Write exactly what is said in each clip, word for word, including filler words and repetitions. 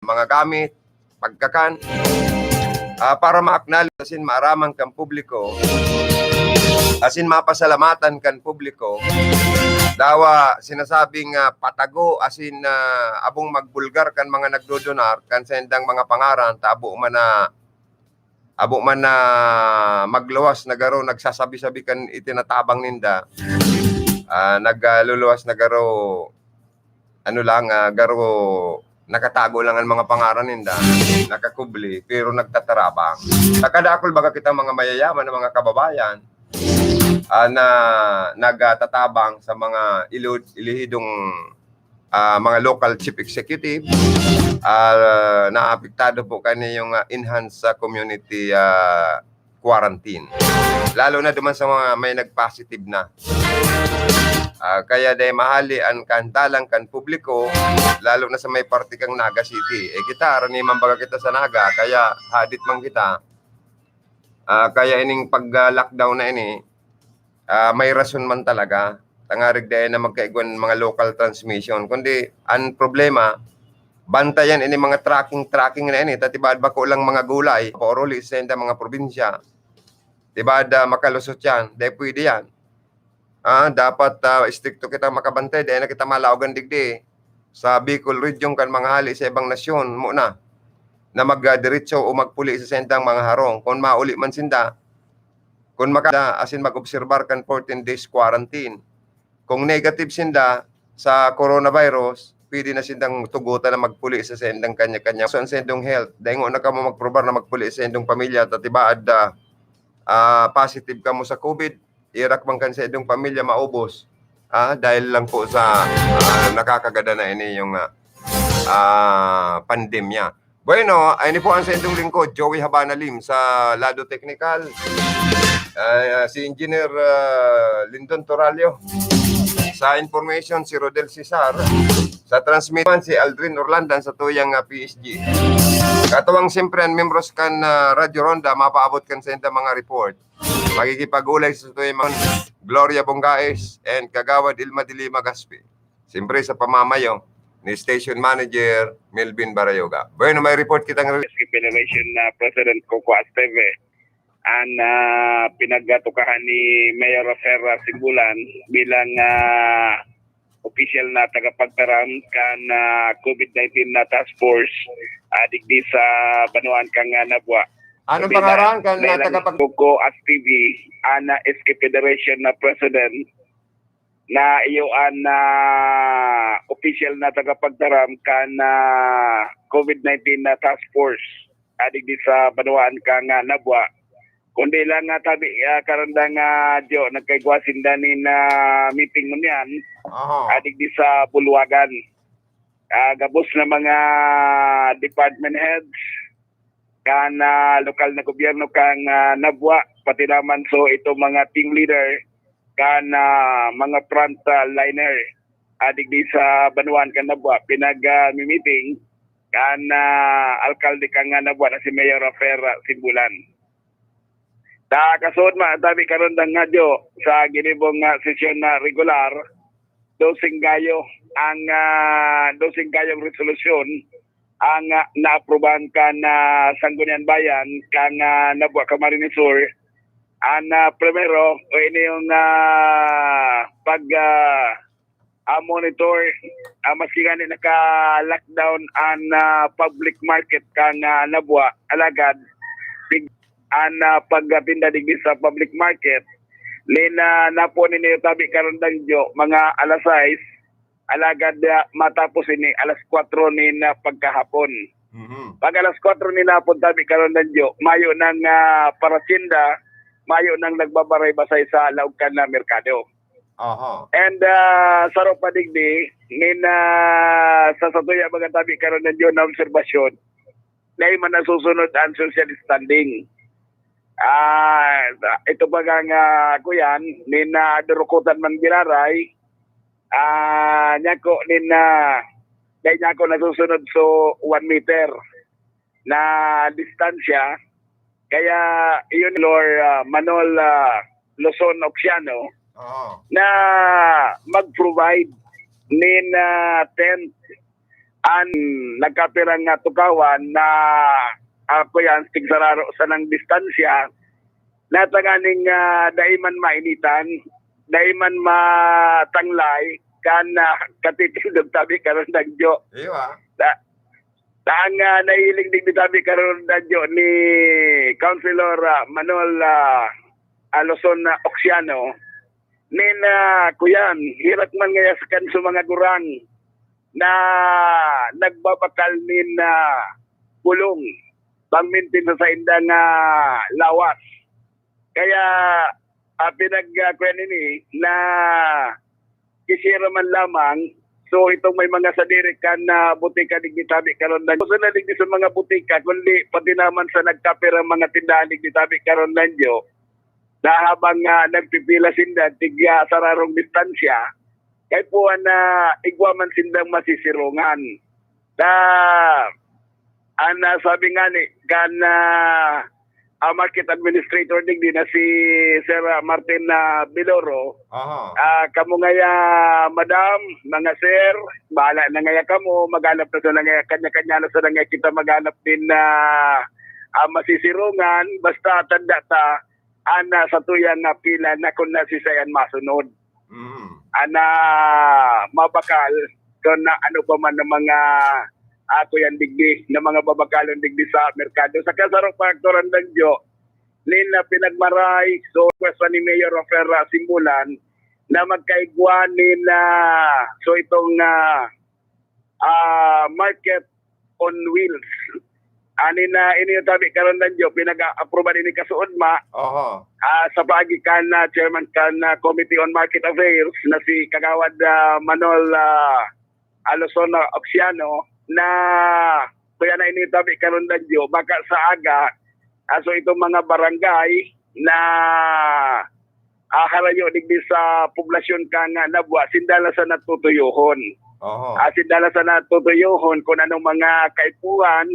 mga gamit, pagkakan, ah, para ma-acknowledge asin maaraman kan publiko, asin mapasalamatan kan publiko, dawa sinasabing, ah, patago asin, ah, abong magbulgar kan mga nagdodonar kan saindang mga pangaran, ta abo man na, abo man na magluwas na garo nagsasabi-sabi kan itinatabang ninda, ah, nagluluwas na garo, ano lang, ah, garo nakatago lang an mga pangaran ninda, nakakubli, pero nagtatarabang. Sa kadakul baga kitang mga mayayaman na mga kababayan, ah, na nagtatabang sa mga ilud-, ilihidong, ah, mga local chief executive, ah, naapektado po kan iyong, ah, enhanced, ah, community, ah, quarantine. Lalo na duman sa mga may nag-positive na. Ah, kaya dai mahali an kahandalan kan publiko, lalo na sa may parte kan Naga City. Eh, kita, raniman baga kita sa Naga, kaya hadit man kita. Ah, kaya ining pag, ah, lockdown na ini, ah, may rason man talaga. Tangarig dai na magkaigwan mga local transmission. Kundi, ang problema, bantayan ini mga tracking, tracking na ini. Ta tibaad bako lang mga gulay, paoruli sa sainda mga probinsya. Tibaad, ah, makalusot yan. Dai pwede yan. Ah, dapat, ah, istrikto kita makabantay. Dai na kita malaogan digdi. Sa Bicol Region kan mga hali sa ibang nasyon, muna na magdiretso o magpuli sa saindang mga harong. Kung mauli man sinda, kung maka-, asin mag-obserbar kan fourteen days quarantine. Kung negative sinda sa coronavirus, pwede na sindang tugotan na magpuli sa saindang kanya-kanya. So, ang saindong health, dai ngona kamo magprobar na magpuli sa saindong pamilya, ta tibaad, ah, ah, positive kamo sa COVID, irak man kan saindong pamilya maubos. Ah, dahil lang po sa, ah, nakakagada na ini yung, ah, ah, pandemya. Bueno, ay ni po ang saindong lingkod, Joey Habana Lim, sa lado teknikal. Ah, si Engineer, ah, Lindon Toralio. Sa information, si Rodel Cesar. Sa transmit man, si Aldrin Orlandan sa tuyang, ah, P S G. Katuwang siyempre ang membros kan, ah, Radyo Ronda, mapaabot kan sainda mga report. Makikipag-ulay sa tuyang mga Gloria Bonggaes and Kagawad Ilma de Lima Gaspi. Siyempre sa pamamayo ni Station Manager Melvin Barayoga. Bueno, may report kitang re- Federation na President Coco Esteve, an, ah, pinagatukahan ni Mayor Rafael Singbulan bilang, ah, opisyal na tagapagtaram kan, ah, COVID nineteen na task force, ah, digdi sa banwaan kan, ah, Nabua. Anong pangaran kan, ah, tagapag- Coco Esteve, an, ah, S K Federation na President, na iyo an, ah, opisyal na tagapagtaram kan, ah, COVID nineteen na task force, ah, digdi sa banwaan kan, ah, Nabua. Kundi lang nga tabi, ah, karandang, ah, Diyo, nagkaigwa sinda nin, ah, meeting ngunyan, Aha. ah, digdi sa Bulwagan. Ah, gabos na mga department heads, kan, ah, lokal na gobyerno kan, ah, Nabua, pati naman so ito mga team leader kan, ah, mga front, ah, liner, ah, digdi sa banwaan kan Nabua, pinag, ah, mimiting kan, ah, alkalde kan, ah, Nabua na si Mayor Rafael, ah, Simbulan. Ta kasuod man, tabi karon dang nga Diyo, sa ginibong, ah, sesyon na regular, doseng gayo ang, ah, doseng gayong resolusyon ang, ah, naaprubahan kan, ah, Sangguniang Bayan kan, ah, Nabua, Camarines Sur. Ang, ah, primero, o ini yung, ah, pag, ah, ah, monitor, ah, maski ngani naka-lockdown ang, ah, public market kan, ah, Nabua, alagad, tig-, ang, ah, pagtinda digdi sa public market, nin, ah, napo ninyo tabi karon dang Diyo, mga alas sais, alagad, ah, matapos ini alas kwatro nin, ah, pagkahapon. Mhm. Pag alas kwatro nin hapon, tabi karon dang Diyo, mayo nang, ah, paratinda, mayo nang nagbabaray-basay sa laog kan, ah, merkado. Aha. And, ah, saro pa digdi, nin, ah, sa satuya mga tabi karon dang Diyo na obserbasyon, dai man nasusunod ang social standing. Ah, ito baga nga, kuyan, nin, ah, durukutan man giraray, ah, nyako nin, ah, dai nyako nasusunod so one meter na distansya. Kaya iyon, Lord, ah, Manol, ah, Luzon Oxiano, Oo. na mag-provide nin, ah, tent an nagkapirang nga tukawan na, ah, kuyan, tigsararo sanang distansya, na tanganing, ah, dai man mainitan, dai man matanglay, kan, ah, katitindog tabi karon dagyo. Iyo, ah. Da-, daan nga nahiling digdi tabi karon dagyo ni Councilor, ah, Manol, ah, Aloson na Oxiano, nin, ah, kuyan, hirak man ngaya sa kan sa mga gurang na nagbabakal nin, ah, bulong, pang-maintain sa saindang, ah, lawas. Kaya, ah, pinag-, ah, kuyan ini na kisira man lamang. So, itong may mga sadiri kan, ah, butika digdi tabi karon na, gusto na digdi sa mga butika, kundi pati naman sa nagkapirang mga tindahan digdi tabi karon na, na habang, ah, nagpipila sinda, tigya sararong distansya, kay puwan na igwa man sindang masisirungan. Na, an, ah, sabi nga ni, kan, ah, ah, market administrator digdi na si Sir, ah, Martin, ah, Biloro, Aha. ah, kamo ngaya, madam, mga sir, bahala na ngaya kamo, maghanap na sana ngaya, kanya-kanya na sana ngaya kita maghanap din na, ah, masisirungan, basta tanda ta, ana sa tuyang nga pila na kun nasisay an masunod. Mm. Ana mabakal kun na ano pa man ang mga, ah, kuyan digdi, na mga babakalon digdi sa merkado. Sa kasarong pa, Doctor Andanjo, nin na pinagmaray, so, request pa ni Mayor Rafael Simbulan na magkaigwa nin, ah, so, itong, ah, ah, market on wheels. Ani na, ini yung tabi karon, Danjo, pinag-a-aproban ini kasuodma, Oho. ah, sa paagi kan, ah, chairman kan, ah, Committee on Market Affairs na si Kagawad, ah, Manol, ah, Aloson, ah, Oxiano, na kuya na ini yung tabi karon, Danjo, baka sa aga, ah, so itong mga barangay na, ah, harayo digdi sa poblasyon kan Nabua, sinda na sana tutuyohon. Oho. Ah, sinda na sana tutuyohon kung anong mga kaipuhan,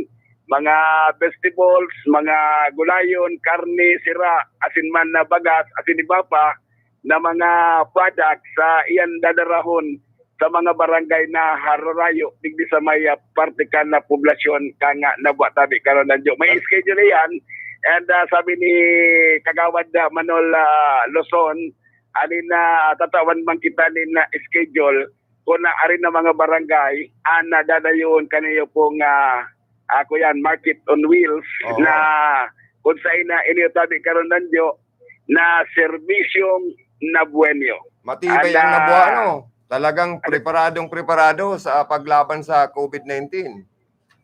mga vegetables, mga gulayon, karne, sira, asin man na bagas, asin iba pa na mga products sa iyan dadarahon sa mga barangay na hararayo digdi sa may, ah, parte kan na poblasyon kan Nabua tabi karon, Danjo. May Ah. schedule iyan, and, ah, sabi ni Kagawad, ah, Manol, ah, Luzon, alin na tatawan man kita nin na schedule kung na ari na mga barangay an nadadayoon kaniyo pong, ah, ah, kuyan, market on wheels Oo. na kung saan na inyo tabi karon, Danjo, na serbisyong Nabuenyo. Matibay Ala. ang Nabua, no? Talagang Ano? preparadong preparado sa paglaban sa covid nineteen.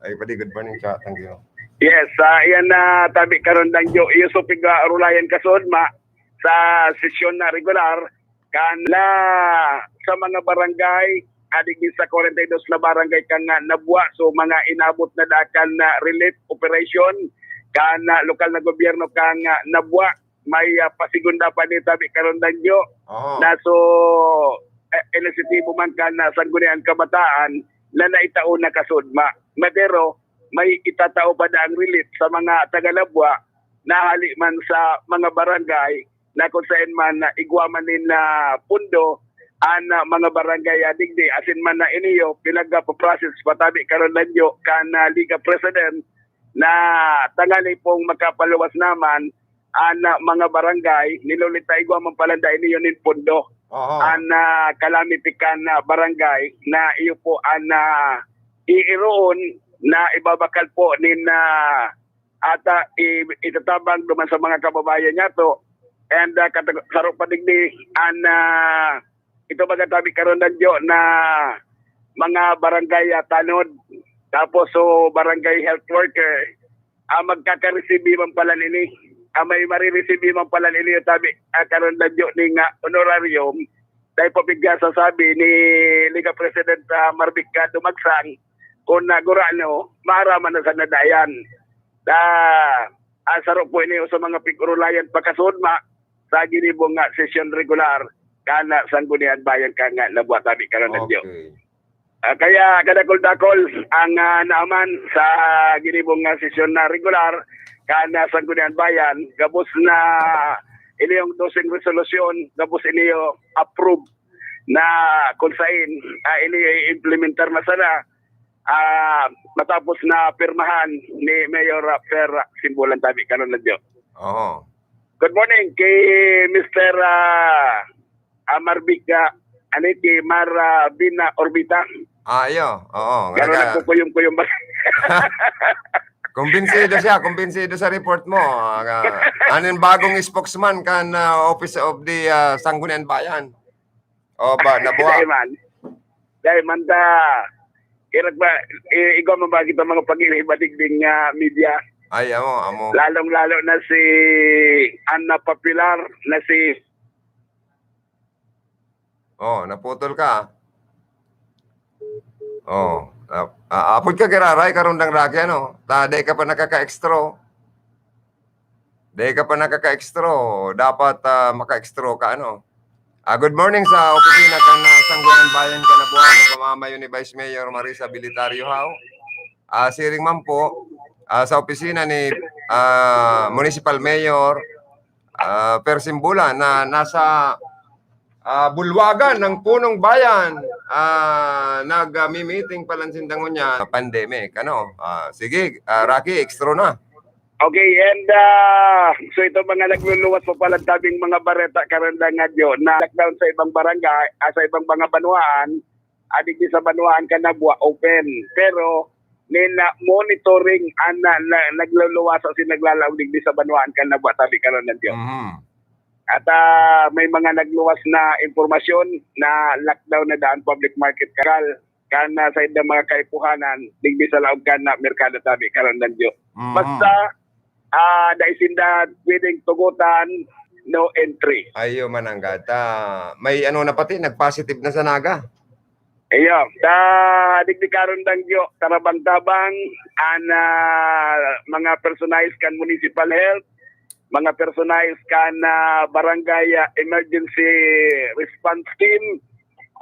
Ay, padi, good morning, Cha. Thank you. Yes, ah, iyan na tabi karon, Danjo. Iyo so piga-rulayan kasuodma sa sesyon na regular kan la sa mga barangay, adigdi sa kwarenta y dos na barangay kan Nabua. So, mga inabot na dakan na relief operation kan, ah, lokal na gobyerno kan, ah, Nabua. May, ah, pasigunda pa ni tabi karon, Danjo, Oho. na so, eh, inisitibo man kan, ah, Sangguniang Kabataan na naitao na kasuodma. Madero, may itatao pa daang relief sa mga taga Nabua na hali man sa mga barangay na kung saan man na igwa man nin na pundo an, ah, mga barangay, ah, digdi, asin man na iniyo, pinagpa-process pa tabi karon, Danjo, kan, ah, Liga President na tangali pong makapaluwas naman an, ah, mga barangay, nilulita igwa man pala dai niyo nin pundo. Oho. An, ah, calamity kan, ah, barangay na iyo po an, ah, iiroon na ibabakal po nin, ah, ata i-, itatabang duman sa mga kababayan niyato. And, ah, katag-, saro pa digdi an, ah, ito baga tabi karon, Danjo, na mga barangay, ah, tanod, tapos so barangay health worker, ah, magkaka-receive man pala nini. Ah, may mare-receive man pala nini, tabi, ah, karon, Danjo, ning, ah, honorarium. Dahil pa bigla sa sabi ni Liga President, ah, Marvic, ah, Dumagsang, kung nagurano, maaraman na sa nadayan. Ah, ang saro po ini sa mga pig-urulayan pagkasuodma sa ginibong nga sesyon regular kan, ah, Sangguniang Bayan kan, ah, Nabua tabi karon, Danjo. Okay. Ah, kaya kadakol-dakol ang, ah, naaman sa ginibong nga sesyon na regular kan, ah, Sangguniang Bayan, gabos na iniyong doseng resolusyon, gabos iniyo approve na kung sain, ah, ini i-implementar na sana ah, matapos na pirmahan ni Mayor, ah, Per Simbulan tabi karon na Diyo. Oo. Good morning kay Mister, ah, ah, Marvic, ah, ano yun, kay Mar, ah, Vina Orbita. Ah, iyo. Oo. Pero nagkukuyom-kuyom ba? Kumbinsido siya, kumbinsido sa report mo. Ah, aning bagong spokesman kan, ah, Office of the, ah, Sangguniang Bayan. O ba, nabuha? Dai man. Dai man ta, irag ba, i-, igwa man ba kita mga pag-iriba digding, ah, media? Ay, amo, amo. Lalong-lalo na si, an napopular na si Oh, naputol ka. Oh, ap-, aapod ka giraray, karundang raki, ano? Ta, dai ka pa nakaka-extra. Dai ka pa nakaka-extra. Dapat, ah, maka-extra ka, ano? Ah, good morning sa opisina kan, ah, Sangguniang Bayan kan Nabuha, pamamayo ni Vice Mayor Marisa Bilitario Hao. Ah, siring man po, ah, sa opisina ni, ah, Municipal Mayor, ah, Per Simbulan na nasa, ah, bulwagan ng Punong Bayan, ah, nagmi-meeting pala sinda ngunyan. Pandemic, ano? Ah, sige, ah, Rocky, extra na. Okay, and, ah, so ito mga nagluluwas pa pala tabing mga bareta karandang nga Diyo na lockdown sa ibang barangay, ah, sa ibang mga banwaan, ah, digdi sa banwaan kan Nabuha open. Pero, nin, ah, monitoring an, ah, na, nagluluwas o si naglalaog digdi sa banwaan kan Nabuha tabi karon na Diyo. Mhm. At, ah, may mga nagluwas na impormasyon na lockdown na daan public market karal kan, ah, sa indang mga kaipuhanan digdi sa laog kan, ah, merkado tabi karon na Diyo. Mhm. Basta, ah, dai sinda pwedeng tugotan, no entry. Ayo man ang gata. May ano na pati, nag-positive na sa Naga. Iyo, ta digdi karon dangyo, tarabang-tabang an, ah, mga personnel kan municipal health, mga personnel kan, ah, barangay, ah, emergency response team,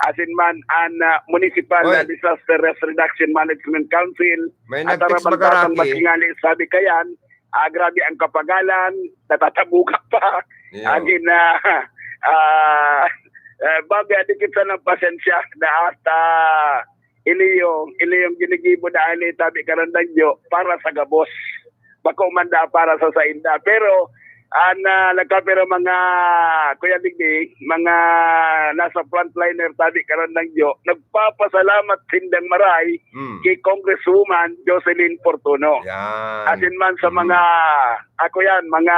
asin man an, ah, municipal, Oy. ah, disaster risk reduction management council. May at nag-text tarabang-tabang baga, Rocky. Mas kingali sabi kayan, ah, grabe ang kapagalan, natatabugak pa. Iyo. Agin na, ah, eh, baga, dikit sa ng pasensya na at, ah, iliyong, iliyong ginigibo na ani tabi karandang Diyo para sa gabos. Bako man da para sa sainda. Pero, an, ah, nagkapira mga, Kuya Digdig, mga nasa frontliner tabi karandang Diyo, nagpapasalamat sindang maray Hmm. kay Congresswoman Jocelyn Fortuno. Yan. Asin man sa Hmm. mga, ako yan, mga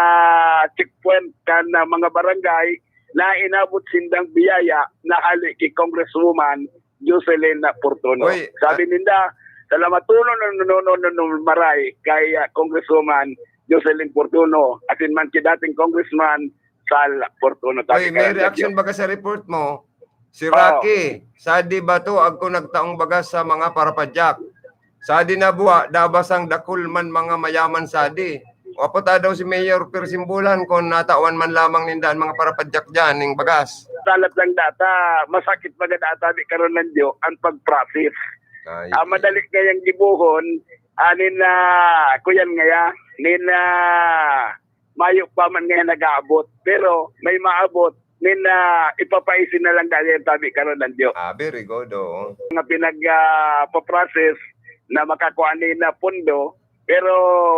checkpoint kan, ah, mga barangay na inabot sindang biyaya na hali kay Congresswoman Jocelyn Fortuno. Oy, Sabi ah, ninda, "Salamaton no, no, no, no, no, maray kay, ah, Congresswoman Jocelyn Fortuno, asin man kay dating Congressman Sal Fortuno." Tabi Oy, may kayan, reaction Diyo. Baga sa report mo? Si Oo. Rocky, sadi ba to, agko nagtaong bagas sa mga parapadyak? Sadi na buwa, dabasang dakul man mga mayaman sadi. O, apo ta daw si Mayor Persimbulan kung natawan man lamang ninda an mga parapadyak diyan ning bagas. Salat lang data, masakit baga data, di karon lang diyo, ang pag-process. Ay. Ah, madali ngayang gibuhon, anin na, kuyan ngaya, nin na, mayo pa man ngayon nag-aabot. Pero may maabot, nin na, ipapaisin na lang dahil tabi karon lang diyo. Ah, very good, oo. Nga pinag, ah, pa-process na makakuha ni na pondo, pero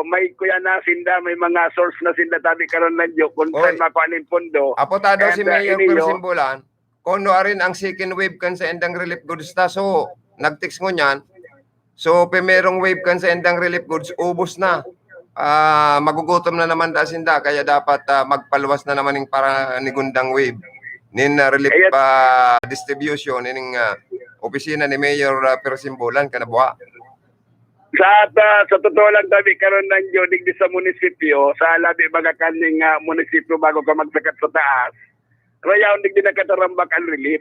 may kuya na sinda, may mga source na sinda tabi karon lang diyo kung Oy. Saan makuha nin pondo. Apo ta daw si And, ah, Mayor iniyo, Persimbulan, kung ano arin ang second wave kan sa indang relief goods ta. So, nag-text ngunyan. So, primerong wave kan sa indang relief goods, ubos na. Ah, magugutom na naman da sinda, kaya dapat, ah, magpaluwas na naman ning para ni gundang wave. Nin, ah, relief, Ayun. Ah, distribution, ining, ah, opisina ni Mayor, ah, Persimbulan, kanabuha. Sa, sa, sa totoo lang, tabi karon lang diyo, digdi sa munisipyo, sa labi baga kaning, ah, munisipyo bago ka magsakat sa taas, rayaon digdi nakatarambak ang relief.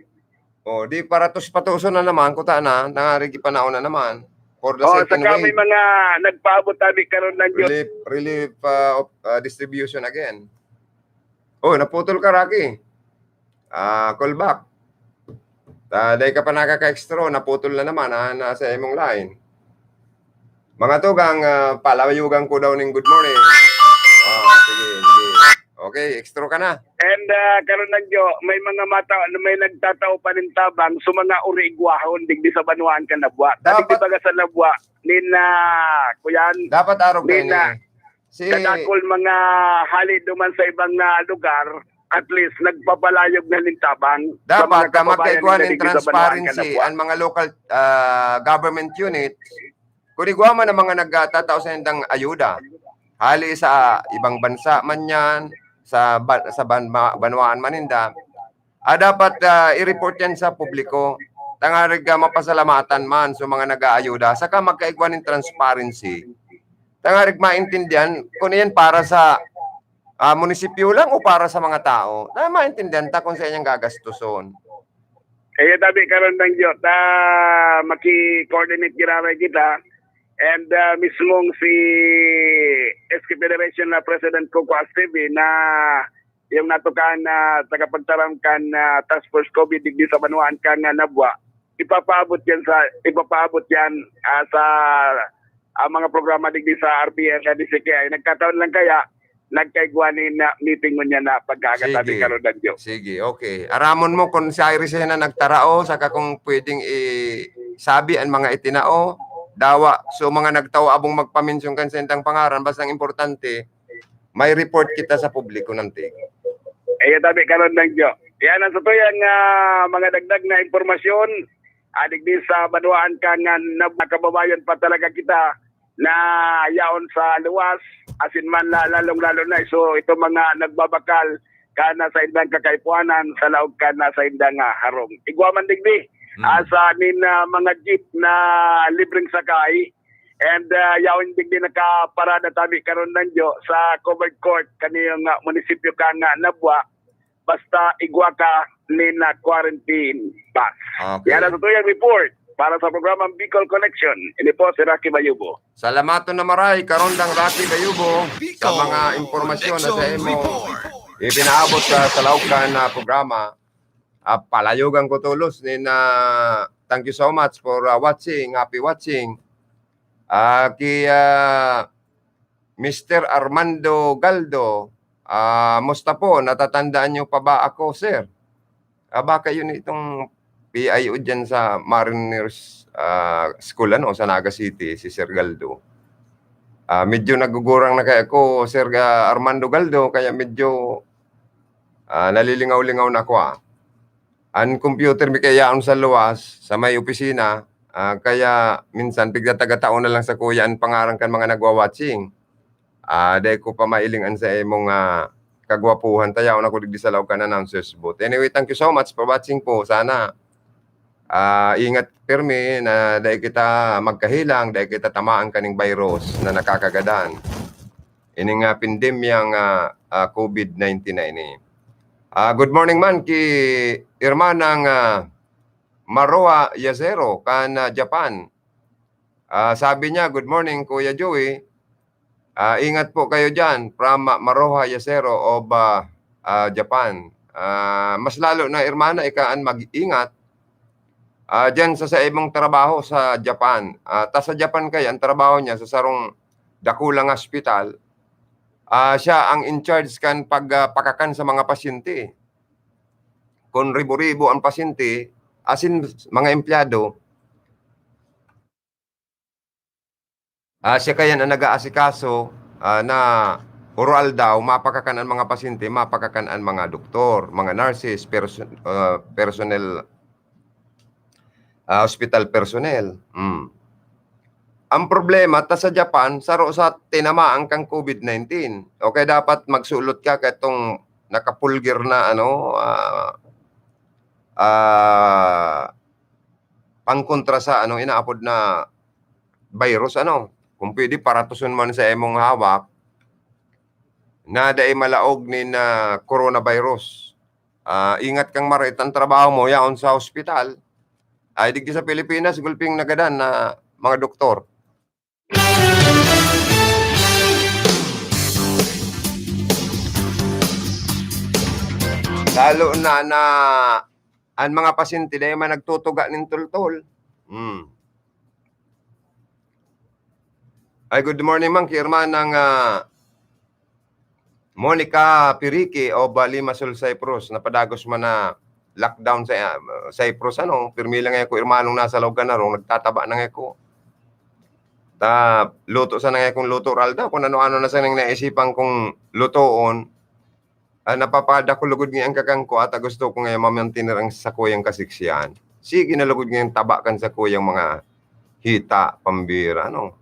Oh, di paratos-patoso na naman, kuta na, nangarigi panahon na naman. For the Oh, second saka may wave. Mga nagpaabot tabi karon lang diyo. Relief, relief, ah, op-, ah, distribution again. Oh, naputol ka, Rocky. Ah, call back. Ah, dai ka pa nakaka-extra, naputol na naman, ah, nasa imong line. Mga tugang, ah, palayugan ko daw ning good morning. Ah, sige, sige. Okay, extra ka na. And, ah, karon lang, Jo, may mga mata, may nagtatao pa nin tabang sa mga uri igwahon digdi sa banwaan kan Nabua. Ta digdi Dapat baga sa Nabua, nin, ah, kuyan, Dapat arog nin, kaini. ah, Si kadakol mga hali duman sa ibang, ah, lugar, at least nagpapalayog na nin tabang sa mga Dapat, ah, kababayan magkaigwa nin digdi sa banwaan kan transparency Nabua. An mga local, ah, government unit, kun igwa man an mga nagtatao sa indang ayuda, hali sa ibang bansa man yan, sa ba-, sa banma-, banwaan man ninda, ah, dapat, ah, i-report yan sa publiko. Tangarig, ah, mapasalamatan man sa mga nag-aayuda, saka magkaigwa nin transparency. Tangarig maintindihan kung iyan para sa, ah, munisipyo lang o para sa mga tao. Na maintindihan ta kung sa inyang gagastuson. Kaya tabi karon ng Diyos, ah, maki-coordinate giraray kita. And, ah, mismong si S K Federation na President Coco Astivi na yung natukan na tagapagtaram kan, ah, Task Force COVID digdi sa banwaan kan, ah, Nabua, ipapaabot yan sa, ipapaabot yan, ah, sa, ah, mga programa digdi sa R P N at D C K I. Nagkataon lang kaya, nagkaigwa ni na meeting ngunyan na pagkakatabi Sige. karon, Dangyo. Sige, okay. Aramon mo kung si Iris na nagtarao, saka kung pwedeng i-, sabi ang mga itinao, dawa. So, mga nagtao abong magpamensyon kan sa indang pangaran, basta ang importante, may report kita sa publiko nanti. Iyo, tabi karon, Dangyo. Yan ang satuyang, ah, mga dagdag na impormasyon. Ah, digdi sa banwaan kan, ah, na kababayan pa talaga kita na yaon sa luwas, asin man la-, lalong-lalo na, so, itong mga nagbabakal ka na sa indang kakaipuanan, sa laog ka na sa indang, ah, harong. Igwa man digdi, Hmm. ah, sa amin, ah, mga jeep na libreng sakay, and, ah, yaon digdi nakaparada tabi karon, Dangyo, sa covered court, kaniyong, ah, munisipyo kan, ah, Nabua, basta igwa ka nin, ah, quarantine pass. Okay. Yan ang satuyang report para sa programang Bicol Connection. Ini po si Rocky Bayubo. Salamaton na maray, Karondang Rocky Bayubo, sa Bicol mga impormasyon na sa Connection imo Report. ipinaabot sa, sa laog kan, ah, programa. Ah, palayogan ko tolos nin, ah, thank you so much for, ah, watching. Happy watching. Ah, ki, ah, Mister Armando Galdo, ah, musta po? Natatandaan niyo pa ba ako, sir? Ah, baka yun itong P I O dyan sa Mariners, ah, School, ano, sa Naga City, si Sir Galdo. Ah, medyo nagugurang na kaya ako, Sir, ah, Armando Galdo, kaya medyo, ah, nalilingaw-lingaw na ako, ah. An computer mi kaya yaon sa luwas, sa may opisina, ah, kaya minsan pigtatagataon na lang sakuya an pangaran kan mga nagwa-watching. Ah, dai ko pa mailing an sa imong, ah, kagwapuhan, ta yaon ako digdi sa laog kan announcers booth. Anyway, thank you so much for watching po. Sana, ah, ingat pirmi na dai kita magkahelang, dai kita tamaan kaning virus na nakakagadan. Ining, ah, pandemyang, ah, ah, COVID nineteen na ini. Ah, good morning man ki Hermanang, ah, Maroa Yasero kan, ah, Japan. Ah, sabi niya, "Good morning, Kuya Joey. Ah, ingat po kayo diyan from, ah, Maroha Yasero of, ah, ah, Japan." Ah, mas lalo na, hermana, ika an mag-ingat, ah, diyan sa, sa imong trabaho sa Japan. Ah, ta sa Japan kaya, ang trabaho niya sa sarong dakulang hospital, ah, siya ang in charge kan pag, ah, pakakan sa mga pasyente. Kun ribo-ribo ang pasyente, asin mga empleyado, ah, siya kaya na nag-aasikaso, ah, na oroaldaw, mapakakan an mga pasyente, mapakakan an mga doktor, mga nurses, perso-, ah, personnel, ah, hospital personnel. Hmm. Ang problema, ta sa Japan, saro sa tinamaan kang COVID nineteen. O kaya dapat magsulot ka katong nakapulgir na, ano, ah, ah, pangkontra sa, ano, inaapod na virus, ano. Kung pwede, paratuson man sa imong hawak na dai malaog nin, ah, coronavirus. Ah, ingat kang marait ang trabaho mo, yaon sa ospital. Ay, digdi sa Pilipinas, gulping nagadan na mga doktor. Lalo na, na an mga pasyente dai man nagtutuga nin tultol. Hmm. Ay, good morning man ki Hermanang, ah, Monica Pirique of, ah, Limassol, Cyprus, napadagos man na lockdown sa, ah, Cyprus, ano, pirmi lang ako, hermanong nasa laog kan harong, nagtataba na ako. Ta, luto sana ngaya kong luto, Ralda, kung ano-ano na sanang naisipan kong lutoon. Ah, napapadako lugod ngaya ang kakan ko, ata gusto ko ngaya ma-maintain ang sakuyang kasiksihan. Sige na lugod ngayang taba kan sakuyang mga hita, pambira, no?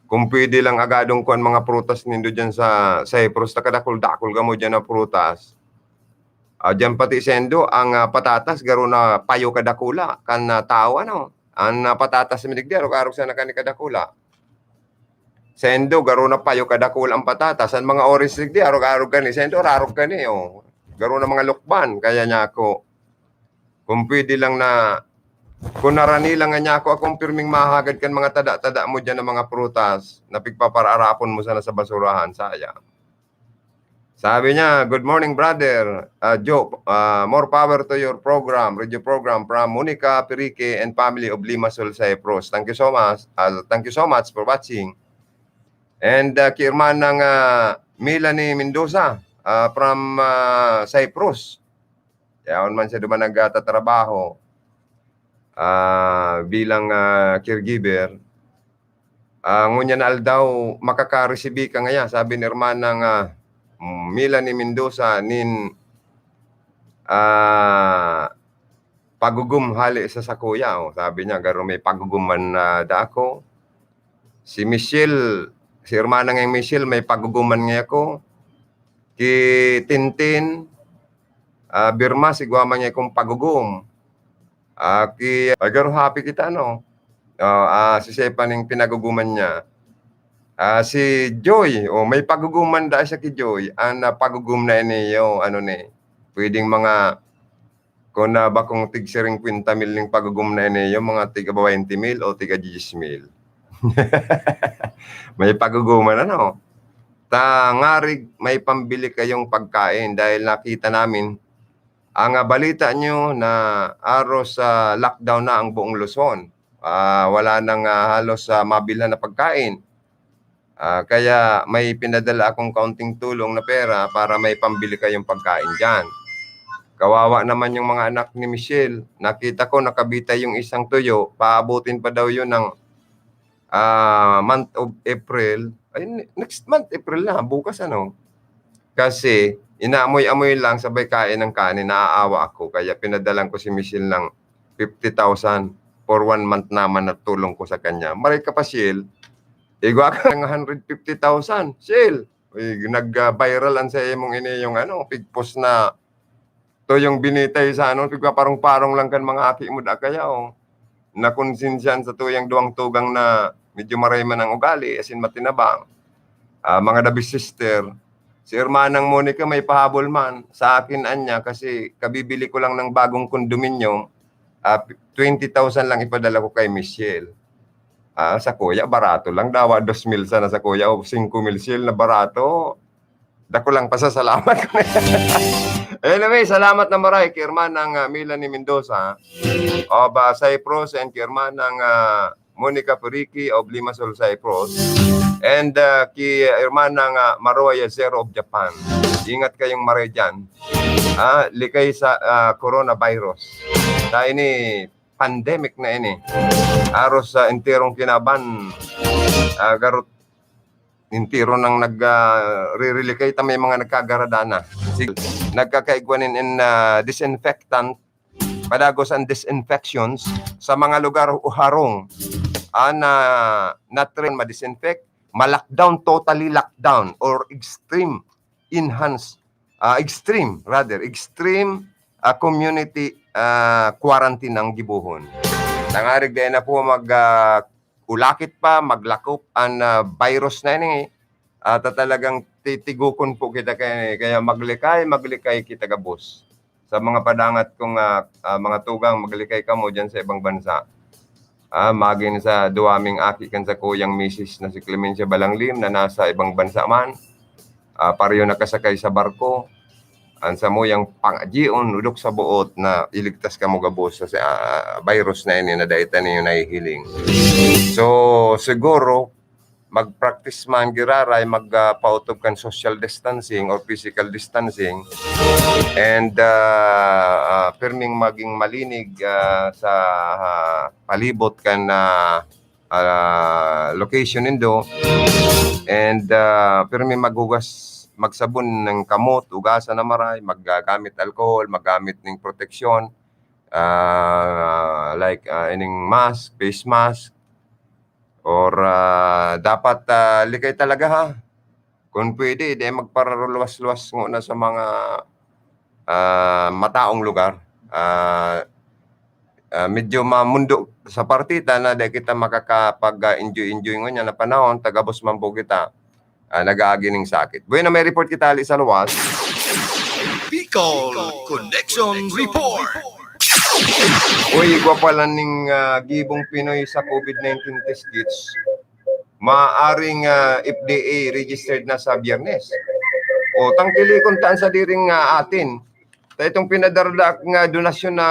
Kung pwede lang agadon ko an mga prutas nindo diyan sa Cyprus, ta kadakul-dakul kamo diyan na prutas. Ah, diyan pati sendo, ang, ah, patatas, garo na payo kadakula kan, ah, tao, ano? An, ah, patatas mi digdi, arog-arog sana kani kadakula. Sendo, garo na payo kadakula ang patatas. An mga orange digdi, arog-arog kani. Sendo, arog kani, oh. Garo na mga lukban, kaya niya ako. Kung pwede lang na, kung narani lang nga niya ako, akong pirming mahagad kan mga tada-tada mo diyan na mga prutas na pigpaparaarapon mo sana sa basurahan, sayang. Sabi niya, "Good morning, brother. Ah, Joe, ah, more power to your program, radio program from Monica Pirique and family of Limassol, Cyprus." Thank you so much. Ah, thank you so much for watching. And, ah, ki Hermanang, ah, Melanie Mendoza, ah, from, ah, Cyprus. Yaon man siya duman nagtatrabaho, ah, bilang, ah, caregiver. Ah, ngunyan na aldaw, makakaresibi ka ngaya, sabi ni Hermana nga, mm, Melanie Mendoza, nin, ah, pagugom hale sa sakuya. Oh, sabi niya, garo may pagugom man na dako. Si Michelle, si Hermana ngayong Michelle, may pagugom man ngaya ko. Ki Tintin, ah, Birma, sigwa man ngaya kong pagugom. Ah, ki, ah, garo happy kita, no? Oh, ah, si Sepa ning pinaguguman niya. Ah, si Joy, oh, may paguguman da siya ki Joy. An, ah, pagugum na ini, yo, ano ni, pwedeng mga, kung na bakong tig singkwenta mil ning pagugum na ini, yung mga tiga bawaynte mil o tiga diyes mil. May paguguman, ano? Ta, ngarig may pambili kayong pagkain dahil nakita namin ang, ah, balita nyo na aros sa lockdown na ang buong Luzon. Ah, wala nang, ah, halos, ah, mabilhan na pagkain. Ah, kaya may pinadala akong kaunting tulong na pera para may pambili kayong pagkain diyan. Kawawa naman yung mga anak ni Michelle. Nakita ko nakabitay yung isang tuyo, paabutin pa daw yun ng, ah, month of April. Ay, ne-, next month, April na, bukas, ano? Kasi inaamoy-amoy lang, sabay kain ng kanin, naaawa ako. Kaya pinadalan ko si Michelle ng fifty thousand for one month naman na tulong ko sa kanya. Maray ka pa, Shell, igwa ka ng hundred fifty thousand. Shell, uy, nag-viral an sa imong ini yung ano, pigpos na to yung binitay sa ano, pigpaparong-parong lang kan mga aki mo da kaya, oh. Nakonsensyahan sa tuyang duwang tugang na medyo maray man ang ugali, as in matinabang. Ah, mga Davis sister, si Hermanang Monica may pahabol man sa akin, anya, kasi kabibili ko lang ng bagong condominium, ah, twenty thousand lang ipadala ko kay Michelle. Ah, sa kuya, barato lang. Dawa dos mil sana sa kuya, o singko mil, Shell, na barato. Dako lang pasasalamat ko na. Anyway, salamat na maray kay Hermanang, ah, Melanie Mendoza of, ah, Cyprus, and kay Hermanang, ah, Monica Pirique of Limassol, Cyprus, and, ah, kay Hermanang, ah, Maroa Yacero of Japan. Ingat kayong maray dyan. Ah, likay sa, ah, coronavirus. Sa ini, pandemic na ini. Aros sa enterong kinaban, ah, garot, entero nang nag, ah, ririli kay ta may mga nagkagaradana. Sig-, nagkakaigwa nin in, ah, disinfectant, padagos ang disinfections sa mga lugar o harong. An, ah, na-train ma-disinfect, ma-lockdown, totally lockdown or extreme enhance, ah, extreme, rather, extreme, ah, community, ah, quarantine ang gibohon. Tangarig dai na po mag, ah, ulakit pa, maglakop an, ah, virus na ini, ah, ta talagang titigukon po kita kay, kaya maglikay, maglikay kita gabos. Sa mga padangat kong, ah, ah, mga tugang, maglikay kamo diyan sa ibang bansa. Ah, magin sa duwa ming aki kan sakuyang misis na si Clemencia Balanglim na nasa ibang bansa man. Ah, pareho nakasakay sa barko. An samuyang pangadyion, udok sa boot na iligtas kamo gabos sa, ah, virus na ini na dai ta niyo nahihiling. So, siguro, mag-practice man giraray, mag, ah, pautob kan social distancing or physical distancing, and, ah, ah, pirming maging malinig, ah, sa, ah, palibot kan, ah, ah, location nindo, and, ah, pirming maghugas, magsabon nin kamot, hugasan na maray, maggamit alcohol, maggamit ning proteksyon, ah, like, ah, ining mask, face mask, or, ah, dapat, ah, likay talaga, ha. Kung pwede, di magparuluwas-luwas ngona sa mga, ah, mataong lugar. Ah, ah, medyo mamundo sa partita na di kita makakapag, ah, enjoy-enjoy ngunyan na panahon, tagabos man po kita, ah, nag-aagi ning sakit. Bueno, may report kita hali sa luwas. Bicol Connection Report. Uy, igwa pala ning, ah, gibong Pinoy sa COVID nineteen test kits. Maaring, ah, F D A registered na sa Biyernes. O, tangkili kung taan sa diring, ah, atin. Ta itong pinadardak nga donasyon na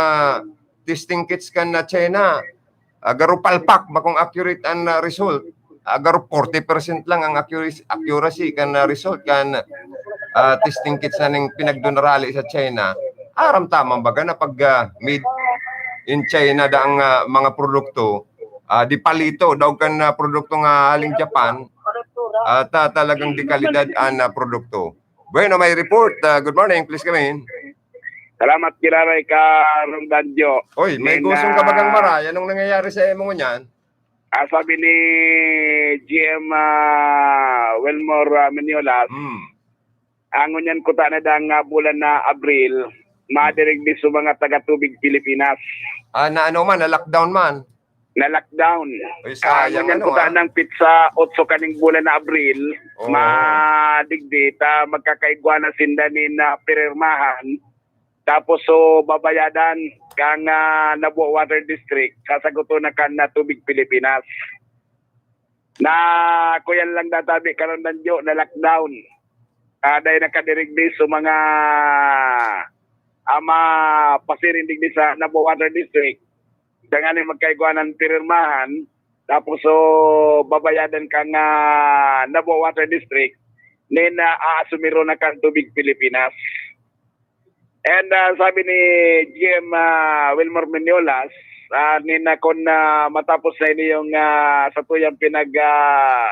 testing kits kan na China, ah, garo palpak, bakong accurate an, ah, result. Ah, garo forty percent lang ang accuracy, accuracy kan, ah, result kan, ah, testing kits na ning pinagdonarali sa China. Aram taman baga na pag, ah, made in China da ang, ah, mga produkto, ah, di palito, daog kan, ah, produkto nga haling Japan, at, ah, talagang dekalidad an, ah, produkto. Bueno, may report. Ah, good morning, please come in. Salamat, giraray ka, Rondanjo. Oy, may Nin, gusong ka bagang ah, maray? Anong nangyayari sa imo ngunyan? Ah, sabi ni G M, ah, Wilmore, ah, Mignolas, Hmm. ang ngunyan kuta na dang, ah, bulan na Abril, madirigdi sa mga taga-Tubig Pilipinas. Ah, na ano man, na lockdown man? Na lockdown. Uy, Ah, sayang, ngunyan ano, kuta ah. nang pitsa otso kaning bulan na Abril, Oo. madigdi, ta magkakaigwa na sinda nin, ah, pirmahan. Tapos, so, babayadan kang, ah, Nabua Water District, sasaguton na kan na Tubig Pilipinas. Na, kuyan lang natabi karon, Danjo, na lockdown. Ah, dahil nakadirigdi sa mga, ah, mapasiring digdi sa Nabua Water District. Danganing magkaigwanan pirmahan, tapos, so, babayadan kang, ah, Nabua Water District, nin, ah, aasumiro na kan Tubig Pilipinas. And, ah, sabi ni G M, ah, Wilmore Mignolas, ah, nin, ah, kun, ah, matapos na ini yung, ah, satuyang pinag, ah,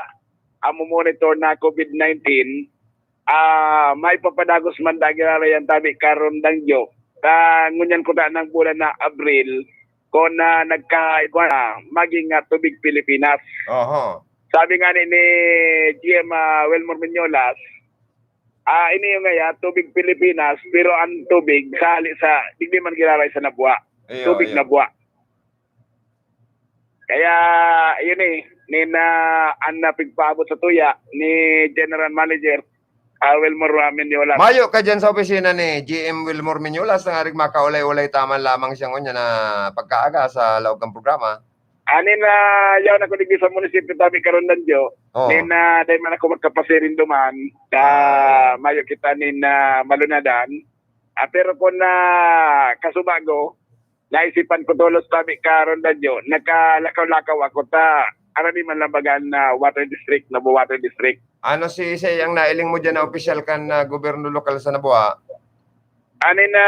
amo monitor na COVID nineteen, ah, maipapadagos man da giraray an tabi karon, Danjo. Ta ngunyan kuta nang bulan na Abril, kun, ah, nagkaigwa na, maging, ah, Tubig Pilipinas. Oho. Sabi nga ni, ni G M, ah, Wilmore Mignolas, ah, ini yung ngaya, Tubig Pilipinas, pero ang tubig sa hali sa, digdi man giraray sa Nabua. Iyo, Tubig iyo. Nabua. Kaya, yun eh, nin, ah, an, ah, pigpaabot sa tuya ni General Manager, ah, Wilmore, ah, Mignolas. Mayo ka dyan sa opisina ni G M Wilmore Mignolas, tangarig makaulay-ulay taman lamang siya ngunyan na pagkaaga sa laog kan programa. Anin na yaon ako digdi sa munisipyo tabi karon, Danjo. Oo. Nin, ah, dahil man ako magkapasiring duman, ah, Ah. mayo kita nin, ah, malunadan. Ah, pero kung, ah, kasubago, naisipan ko tolos tabi karon, Danjo, nakalakaw-lakaw ako ta, arani man lang baga na water district, Nabua Water District. Ano si, si ang nailing mo dyan na opisyal kan, ah, gobyerno lokal sa Nabua? Anin na,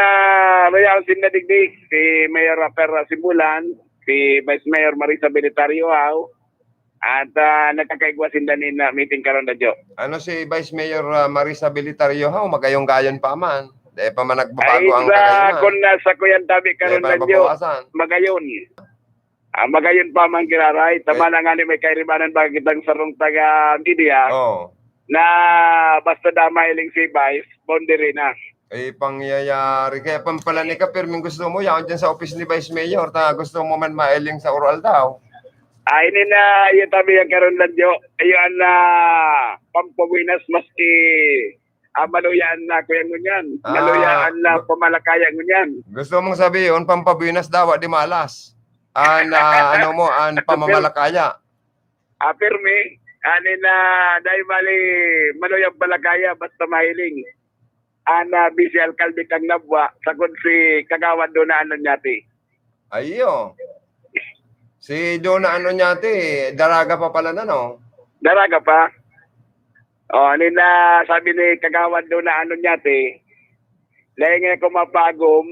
royal sinda digdi, si Mayor Rafael Sibulan, si Vice Mayor Marisa Belitario Hao, at, ah, nagkakaigwa sinda nin, ah, meeting karon, Danjo. Ano si Vice Mayor, ah, Marisa Belitario Hao? Magayong-gayon pa man. Dahil pa man Ay, nagbabago ang sa, kagayon na. Kun nasa kuyan tabi karon, Dahil pa Danjo, mababawasan. Magayon. Ah, magayon pa man giraray. Tama Eh. na nga ni may kairibanan ba kitang sarong taga media Oo. na basta da mahiling si Vice, boundary na. Eh, pangyayari. Kaya pampala ni ka, pirming gusto mo, yaon dyan sa office ni Vice Mayor, ta gusto mo man mailing sa Oro Aldaw. Ay, ini na, iyo tabi yan karon, Danjo. Iyo an, ah, pampabuenas maski, ah, maluyaan na kuya ngunyan. Ah, Maluyaan na gu- pamalakaya ngunyan. Gusto mong sabihin, pampabuenas daw, di malas. An, ah, ano mo, an pamamalakaya. Ah, pirmi. Ani na, dahil bali, maluyang palakaya, basta mahiling. An, ah, Vice Alkalde kang Nabua, sagkod si Kagawad Dona Anonyati. Ayo. Si Dona Anonyati, daraga pa pala na, no? Daraga pa. Oh, nina, sabi ni Kagawad doon na ano niya, te, laing ako mapagom,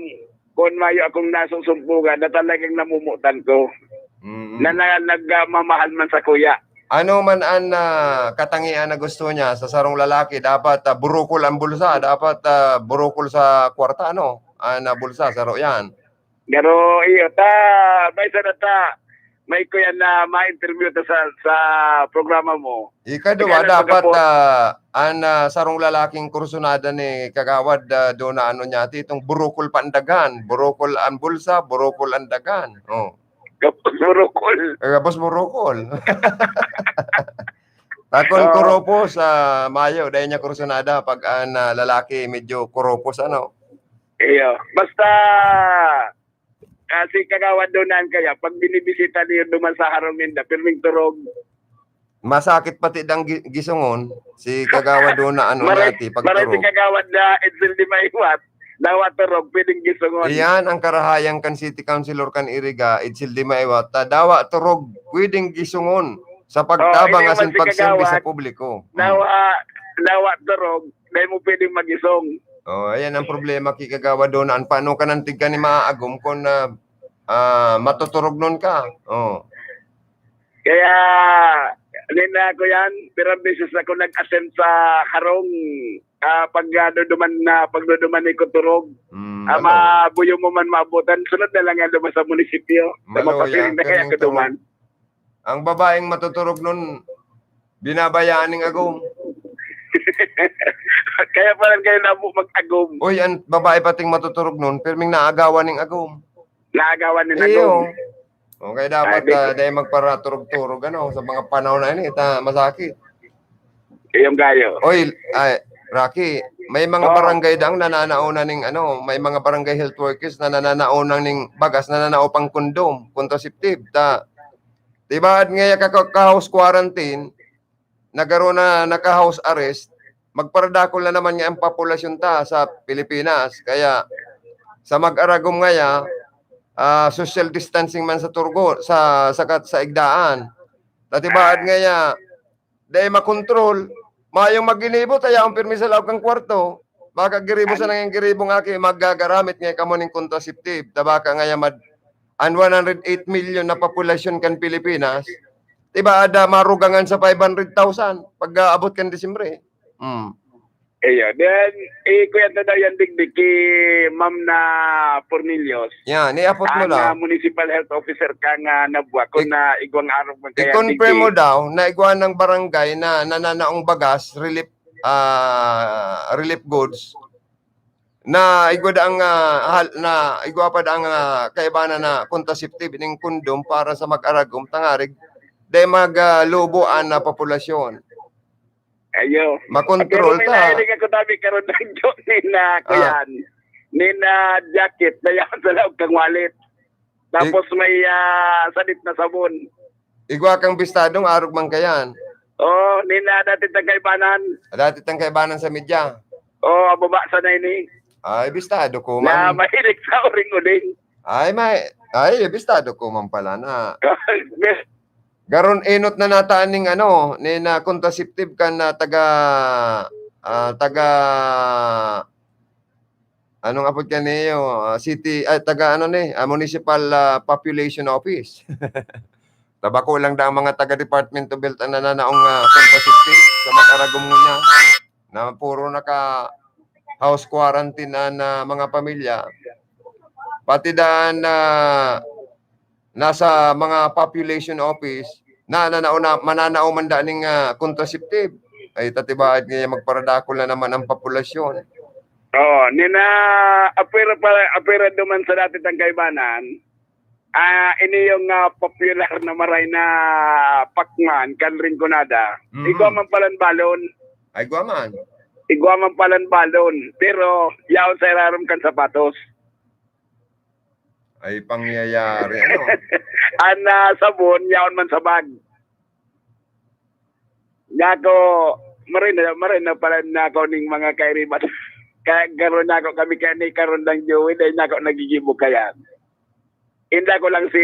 kung mayo akong nasusumpugan na talagang namumutan ko. Mm. Na, na nagmamahal man sa kuya. Ano man an, ah, katangian na gusto niya sa sarong lalaki, dapat, ah, burukol ang bulsa, dapat, ah, burukol sa kwarta, ano? An, ah, bulsa, saro yan. Pero iyo, ta, may sana ta, may kuya na ma-interview ta sa, sa programa mo. Ikaduwa, Kaya dapat, nagpagapos. ah, an, ah, sarong lalaking kursunada ni Kagawad, ah, doon na ano niya, ti, itong burukol pa ang daghan, burukol ang bulsa, burukol ang daghan. Oh. Gabos burukol. Eh, gabos burukol. Takon Oo. Kuropos, ah, mayo, dahil niya kursunada pag an, ah, lalaki medyo kuropos, ano? Iyo. Basta, ah, si Kagawad Donan kaya, pag binibisita niyo duman sa harong ninda, pirming turog. Masakit pati dang gi-, gisungon, si Kagawad Donan, ano, Maray, nati, pag maray si turog. Kagawad na Edsel di maiwat, dawa turog, pwedeng gisungon. Iyan ang karahayan kan city councilor kan Iriga, Edsel di maiwat, ta dawa turog, pwedeng gisungon sa Oo, pagtabang ini asin man si pagserbi sa Kagawad, publiko. Hmm. Dawa, dawa turog, dai mo pwedeng magisong. Oh, ayan ang problema ki Kagawad Donan. Paano ka nang tigka ni maagom kung, ah, ah, matuturognon ka? Oh. Kaya, nina ko yan, pirang beses ako nag-attend sa harong, ah, pagduduman na, pagduduman ni Kuturog. Mm, Ah, ano? mabuyo mo man maabutan, sunod na lang yan naman sa munisipyo. Sa Malo, mapapiling yan. na kaya Ganyan kutuman. turog. Ang babaeng matuturog nun, binabayaan ning agom. Kaya pala kayo nabo mag-agom. Uy, ang babae pating matuturog nun, pirming naagawan ning agom. Naagawan ning Iyo. agom. Okay, dapat, Ay, di- ah, dahil magparaturog-turog, ano, sa mga panahon na ini, ta-, masakit. Iyong gayo. Oy, ay, Rocky, may mga Oo. barangay daang nananaonan ning, ano, may mga barangay health workers na nananaonan ning bagas, nananao pang kondom, contraceptive. Ta, tibaad nga ya ka-, ka-, ka-house quarantine, nagaro na naka-house arrest, magparadakol na naman nga ang populasyon ta sa Pilipinas. Kaya, sa mag-aragom ngaya, ah, social distancing man sa turgo, sa, sa kat-, sa igdaan. Ta tibaad ngaya, dai makontrol, mayong maginibo, ta yaon pirmi sa laog kan kwarto. Baka giribo Ano? sana ngayang giribo nga aki, maggagaramit ngaya kamo ning contraceptive. Ta baka ngaya mad-, an one hundred eight million na populasyon kan Pilipinas, tibaad marugangan sa five hundred thousand pag-aabot kan Disyembre. Hmm. Iyo. Then, eh, kuya, ta daw yan digdi ki Ma'am na Pornillos. Yan, iapot mo Ang, daw. ah, municipal health officer ka nga nabwa, kung Ik-, na igwang arog man kaya i-confirm digdi. mo daw na igwa ng barangay na nananaong bagas, relief, ah, relief goods, na igwa daang, ah, hal-, na igwa pa daang, ah, kaibanan na contraceptive, ining kondom para sa mag-aragom, tangarig, dai mag, ah, lubo an, ah, populasyon. Ayo. Makontrol Pero may ta. nahiling ako dami karon ng joke ni na Ah. kuyan. Ni na jacket na yan sa laog kang wallet. Tapos Ik- may, ah, sadit na sabon. Igwa kang bistadong arog man kayan. Oo, ni na dati tang kaibanan. Dati tang kaibanan sa media. Oo, ababa sa na ini. Ay, bistado ko Na man. mahilig sa uring-uling. Ay, may, ay, bistado ko man pala na. Garon enot na nataan ning ano, ni na contraceptive kan na taga, ah, taga, anong apod kaniyo, ah, city, ay, taga ano ni, ah, municipal, ah, population office. Tabako lang daw ang mga taga Department of Health ang nananaong, ah, contraceptive sa mag-aragom ngunyan. Na puro naka house quarantine na, na mga pamilya. Pati daan na nasa mga population office, na, na, na, na mananao man da ning, ah, contraceptive. Ay, tatibaad nga magparadakol na naman ang populasyon. Oo, ni na apwera pa, apwera duman sa dati tang kaibanan. Ah, ini yung, ah, popular na maray na pakman, kan Rinconada. Mhm. Igwa man palan balon. Ay, igwa man. Igwa man palan balon. Pero, yaon sa irarom kan sapatos. Ay, pangyayari, ano? An, ah, sabon, yaon man sa bag. Nako, maray na, maray na pala nako ning mga kairibat. Kaya garo nako kami kaya ni Karon dang Joey, dahil nako nagigibo kaya. Inda ko lang si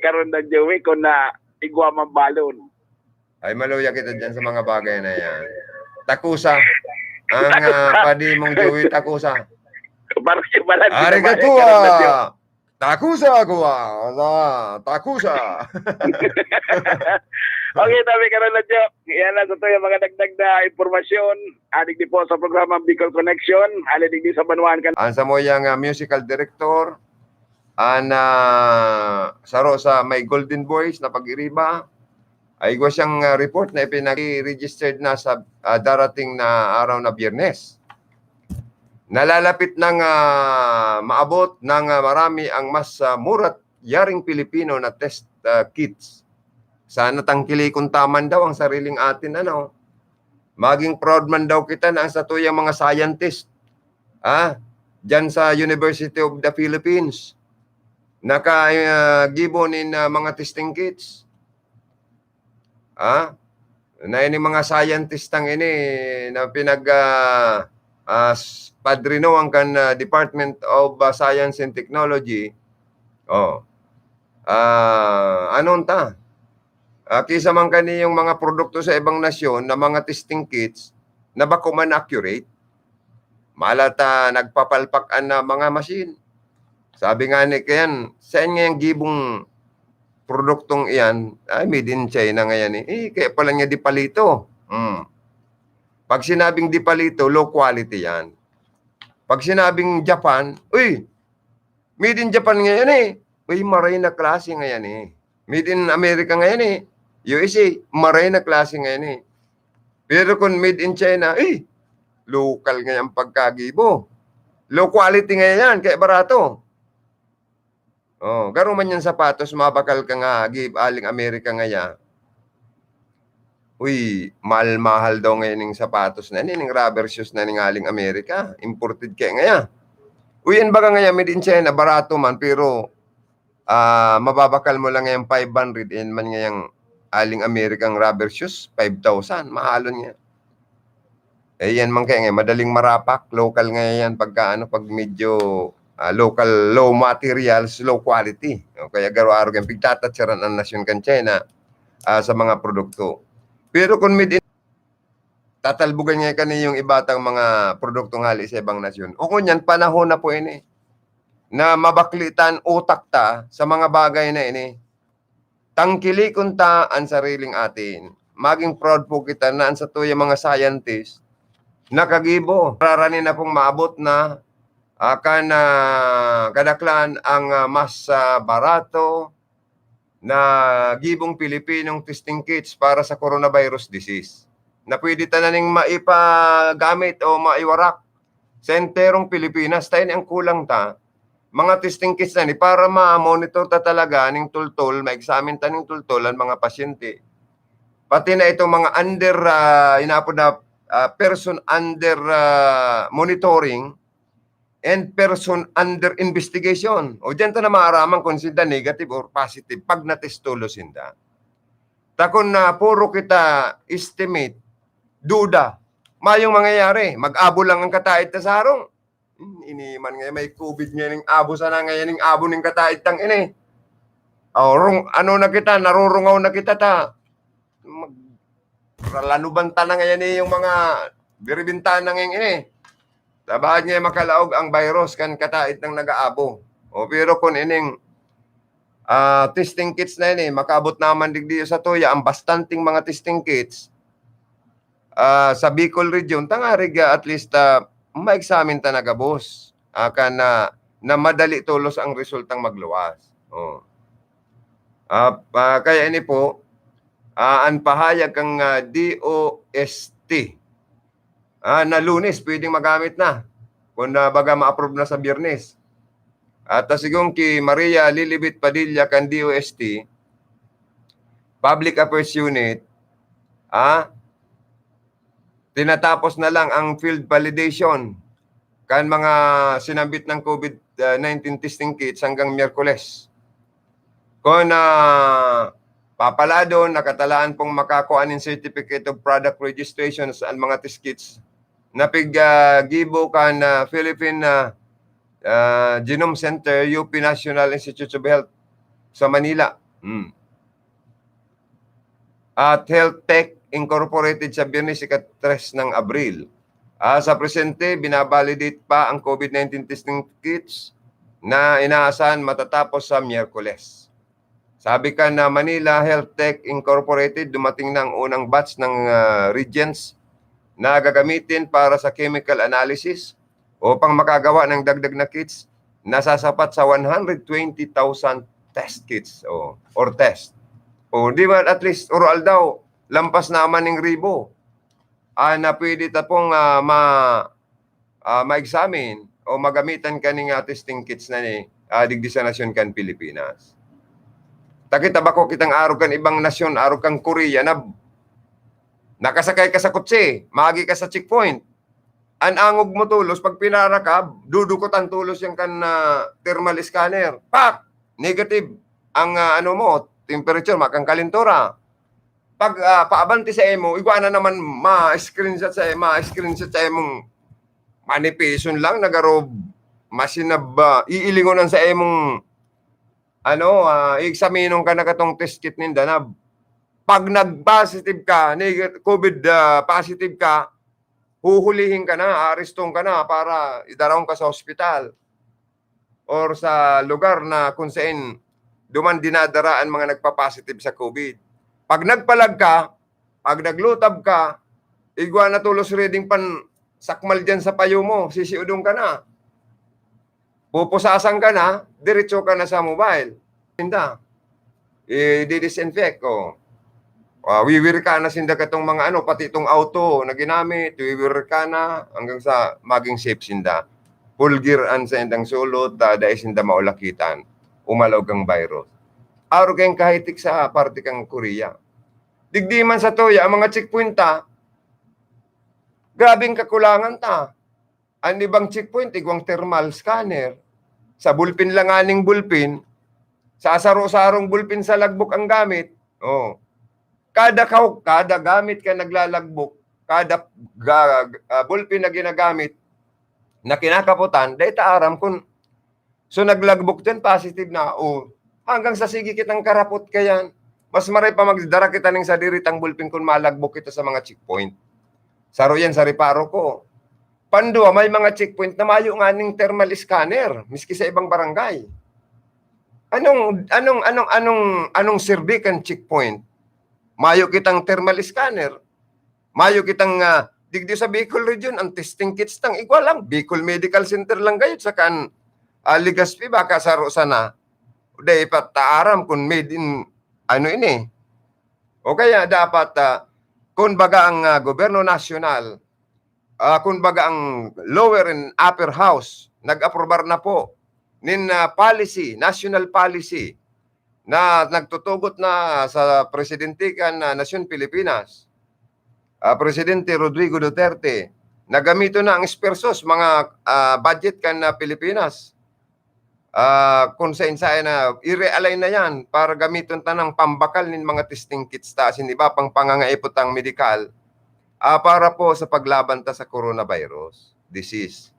Karon dang Joey kung na igwa man balon. Ay, maluya kita dyan sa mga bagay na yan. Takusa. Ang ah, padi mong Joey, takusa. Parang siya pala. Arigato! Takusa, kuwa! Takusa! Okay, tabi ka na, Joe. Yan lang sa yung mga dagdag na impormasyon. Adik di po sa programa Bicol Connection. Adik di sa Banwaan kan. Ang sa mo yung ah, musical director, ang ah, saro sa may Golden Voice na pag-iriba, ay igwa siyang ah, report na ipinag-registered na sa ah, darating na araw na Biyernes. Nalalapit nang ah, maabot ng ah, marami ang mas ah, murat yaring Pilipino na test ah, kits. Sana tangkilikon taman daw ang sariling atin, ano. Maging proud man daw kita na ang satuyang mga scientist, ah, dyan sa University of the Philippines, nakagibo nin ah, mga testing kits. Ah, na ini mga scientist ang ini na pinag ah, ah, s- padrinoan kan ah, Department of ah, Science and Technology. Oh. Ah, anon ta? Ah, kisa man kaniyong mga produkto sa ibang nasyon na mga testing kits na bako man accurate. Mala ta nagpapalpak an ah, mga machine. Sabi nga ni kayan, saan nga yung gibong produktong iyan? Ay, made in China ngayon eh. Eh, kaya pala niya di palito. Hmm. Pag sinabing di palito, low quality yan. Pag sinabing Japan, uy, made in Japan ngayon eh. Uy, maray na klase ngayon eh. Made in America ngayon eh. U S A, maray na klase ngayon eh. Pero kung made in China, eh, local ngayon pagkagibo. Low quality ngayon yan, kaya barato. Oh, garo man yung sapatos, mabakal ka nga, give aling America ngaya. Uy, mahal-mahal daw ngayon yung sapatos na yan, yung rubber shoes na ning aling America. Imported kaya ngaya. Uy, yan baga ngaya, made in China, barato man, pero ah, mababakal mo lang ngayang five hundred, yan man ngayang aling Amerikang rubber shoes, five thousand, mahalon nga. Eh, yan man kaya ngayon, madaling marapak, local nga yan, pagka ano, pag medyo ah, local, low materials, low quality. O kaya garo-aro kayong pigtatatsaran ang nasyon kan China ah, sa mga produkto. Pero kung made in, tatalbugan nga kani yung iba tang mga produktong hali sa ibang nasyon. O kunyan, panahon na po ini na mabaklitan utak ta sa mga bagay na ini. Tangkilikon ta an sariling atin. Maging proud po kita na an satuyang mga scientist nakagibo. Rarani na pong maabot na akan na kadaklan ang ah, mas ah, barato na gibong Pilipinong testing kits para sa coronavirus disease na pwede ta na ning maipagamit o maiwarak sa enterong Pilipinas. Tayo ang kulang ta, mga testing kits na ni para ma-monitor ta talaga ning tultol, ma-examine ta ning tultol ang mga pasyente. Pati na itong mga under, ah, inapod na ah, person under ah, monitoring and person under investigation. O diyan ta na maaraman kung sinda negative or positive pag natest tulos sinda. Takon na puro kita estimate, duda. Mayong mangyayari, mag-abo lang ang kataid ta sa harong. Hmm, ini man nga may COVID ngayon ning abo sana ngayon ning abo ning kataid tang ini. Orong ano na kita, narurungaw na kita ta. Mag, ralanuban ta na ngayon eh, yung mga biribintana ngayon ini. Tabahad nga makalaog ang virus kan kataid ng nag-aabo. O pero kung ining ah, testing kits na ini, makaabot naman digdi sa tuya ang bastanting mga testing kits ah, sa Bicol region, tangarig ah, at least ah, ma-examine ta na gabos. Ah, ka na, na madali tulos ang resultang magluwas. Oh. Ah, pa, kaya ini po, ah, ang pahayag kang ah, D O S T ah, na Lunes, pwedeng magamit na. Kung na baga ma-approve na sa Biyernes. At ah, sigong ki Maria Lilibet Padilla kan D O S T, Public Affairs Unit, ah, tinatapos na lang ang field validation kan mga sinambit ng COVID-nineteen testing kits hanggang Miyerkules. Kung ah, papaladon, nakatalaan pong makakuha nin Certificate of Product Registration sa mga test kits na pig ah, gibo kan ah, Philippine ah, ah, Genome Center, U P National Institutes of Health sa Manila. Hmm. at Health Tech Incorporated sa Biyernes, ika-tres ng Abril. Ah, sa presente, binabalidate pa ang COVID nineteen testing kits na inaasahan matatapos sa Miyerkules. Sabi kan, ah, Manila Health Tech Incorporated, dumating na ang unang batch ng, ah, reagents na gagamitin para sa chemical analysis upang makagawa ng dagdag na kits na sasapat sa one hundred twenty thousand test kits, o, or test. O, di ba, at least, oro-aldaw, lampas naman ning ribo, ah, na pwede ta pong, ah, ma-, ah, ma-examine o magamitan kaning, ah, testing kits na ni, ah, digdi sa nasyon kan Pilipinas. Ta kita, bako kitang arog kan ibang nasyon, arog kan Korea na nakasakay ka sa kotse, maagi ka sa checkpoint. An angog mo tolos, pag pinarakab, dudukotan tolos yan kan, ah, thermal scanner. Pak! Negative ang, ah, ano mo, temperature, makang kalintura. Pag, ah, paabante sa imo, igwa na naman ma-screenshot sa, ma-screenshot sa imong manipison lang, nagarob, masinab, ah, iilingonan sa imong, ano, ah, i-examinon ka na katong test kit ninda na pag nag-positive ka, neg-, COVID, ah, positive ka, huhulihin ka na, aareston ka na para idarahon ka sa ospital or sa lugar na kung saan duman dinadara an mga nagpa-positive sa COVID. Pag nagpalag ka, pag naglutab ka, igwa na tolos ready pan sakmal diyan sa payo mo, sisiudon ka na. Pupusasan ka na, diretso ka na sa mobile. Sinda. I-disinfect, o. Ah, wiwirka na sinda katong mga ano, pati itong auto na ginamit, wiwirka na hanggang sa maging safe sinda. Full gear an sa indang sulot, ta dai sinda maulakitan, umalaog kang virus. Aro kayong kahitik sa parte kang Korea. Digdi man sa toya, ang mga checkpoint ta, grabeng kakulangan ta. An ibang checkpoint, igwang thermal scanner. Sa bulpin lang aning bulpin, sa saro-sarong bulpin sa lagbok ang gamit. Oh. Kada kaw-, kada gamit ka naglalagbok, kada ga-, ah, bulpin na ginagamit na kinakaputan, dai ta aram kun so naglagbok diyan, positive na. O, hanggang sa sige kitang karapot kayan. Mas maray pa magdara kita ning sadiri tang bulpin kun malagbok kita sa mga checkpoint. Saro yan sa reparo ko. Pandua, may mga checkpoint na mayo nganing thermal scanner, miski sa ibang barangay. Anong, anong, anong, anong, anong serbi kan checkpoint? Mayo kitang thermal scanner. Mayo kitang, ah, digdi sa Bicol Region, ang testing kits tang igwa lang, Bicol Medical Center lang gayud, saka an, ah, Legazpi, baka saro sana. Dai pa ta aram kun made in, ano ini. O kaya dapat, ah, kun baga ang, ah, gobyerno nasyonal, ah, kun baga ang lower and upper house, nag-aprobar na po nin, ah, policy, national policy, na nagtutugot na sa presidente kan, ah, nasyon Pilipinas, ah, Presidente Rodrigo Duterte, na gamiton na ang spersos, mga, ah, budget kan, ah, Pilipinas. Ah, kung saen-saen na, i-realign na yan para gamiton tanang pambakal nin mga testing kits ta asin iba pang pangangaipotang medikal, ah, para po sa paglaban ta sa coronavirus disease.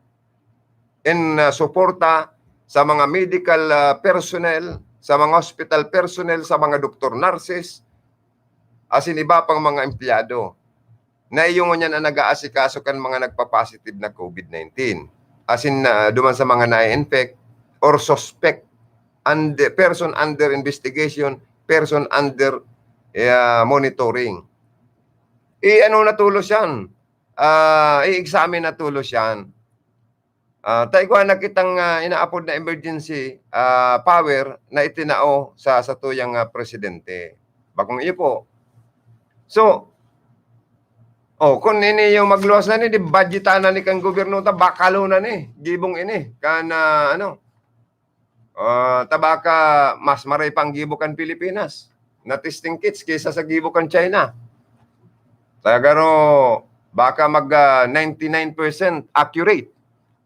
In, ah, suporta sa mga medical, ah, personnel, sa mga hospital personnel, sa mga doktor, nurses, asin iba pang mga empleyado na iyo ngunyan an nag-aasikaso kan mga nagpa-positive na COVID nineteen, asin, ah, duman sa mga na-infect or suspect, and person under investigation, person under, eh, monitoring. I-ano na tolos yan, ah, i-examine na tolos yan. Ah, ta igwa na kitang, ah, inaapod na emergency, ah, power na itinao sa satuyang, ah, presidente. Bakong iyo po. So, oh, kun ini yung magluwas na ni, di budgetan na ni kan gobyerno ta, bakalo na ni, gibong ini, kan, ah, ano, ah, ta baka mas maray pang gibo kan Pilipinas na testing kits kaysa sa gibo kan China. Sagaro, baka mag, ah, ninety-nine percent accurate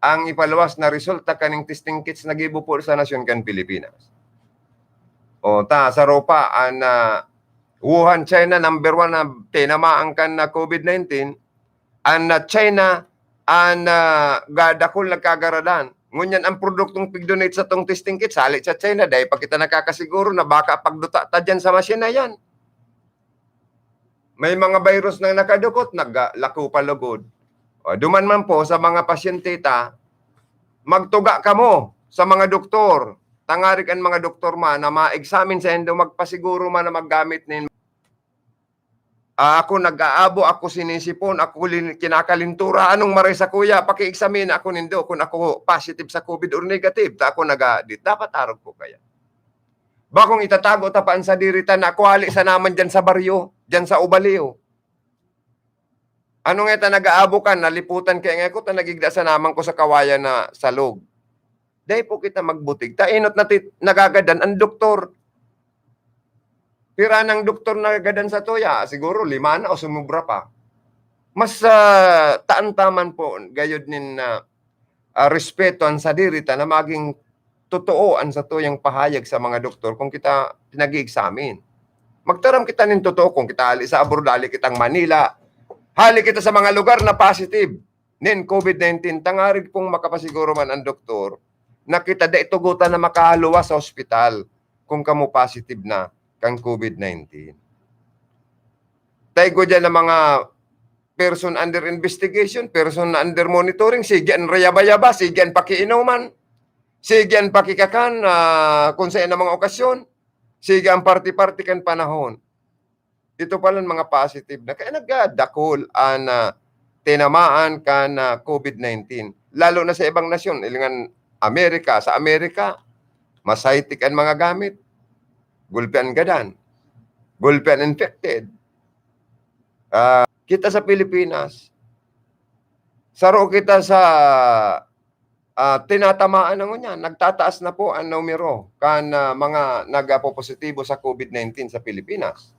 ang ipaluwas na resulta kaning testing kits na gibo po sa nasyon kan Pilipinas. O, ta, sa Europa, an, ah, Wuhan, China, number one na tinamaan kan na COVID nineteen, an, ah, China, an, ah, ga-, dakul nagkagaradan. Ngunyan, ang produktong pig-donate sa tong testing kit, sali sa China, dahil pa kita nakakasiguro na baka pagduta ta dyan sa machine na yan. May mga virus na nakadukot, naglako pa lugod. O, duman man po sa mga pasyente ta, magtuga kamo sa mga doktor. Tangarig an mga doktor man na ma-examine saindo, magpasiguro man na maggamit nin, "Ah, ako nag-aabo, ako sinisipon, ako lin-, kinakalintura. Anong maray sakuya? Paki-examine ako nindo kung ako positive sa COVID or negative. Ta ako naga-, di, dapat arog po kaya." Bakong itatago ta pa an sadiri ta na ako hali sana man diyan sa baryo, diyan sa ubaliw. Ano nga ta nag-aabo kan, naliputan kaya nga ako ta nagigda sana man ko sa kawayan na salog. Dai po kita magbutig. Ta enot na ti-, nagagadan ang doktor. Pira nang doktor nagagadan sa tuya? Siguro lima na o sumobra pa. Mas, ah, taan ta man po gayod nin, ah, ah, respeto an sadiri ta na maging totoo an satuyang pahayag sa mga doktor kung kita pinag-i-examine. Magtaram kita nin totoo, kung kita hali sa abroad, hali kitang Manila, hali kita sa mga lugar na positive nin COVID nineteen, tangarig pong makapasiguro man ang doktor na kita dai tugotan na makaluwas sa ospital kung kamo positive na kan COVID nineteen. Taigo diyan ang mga person under investigation, person na under monitoring, sige an rayaba-yaba, sige an pakiinuman, sige an pakikakan, ah, kung sa mga okasyon, sige an party-party kan panahon. Ito palan mga positive na, kaya nagdakul an, ah, tinamaan kan, ah, COVID nineteen. Lalo na sa ibang nasyon, ilingan Amerika. Sa Amerika, mas high-tech an mga gamit. Gulpi an gadan. Gulpi an infected. Ah, kita sa Pilipinas, saro kita sa, ah, tinatamaan na ngunyan. Nagtataas na po ang numero kan, ah, mga nagpopositibo sa COVID nineteen sa Pilipinas.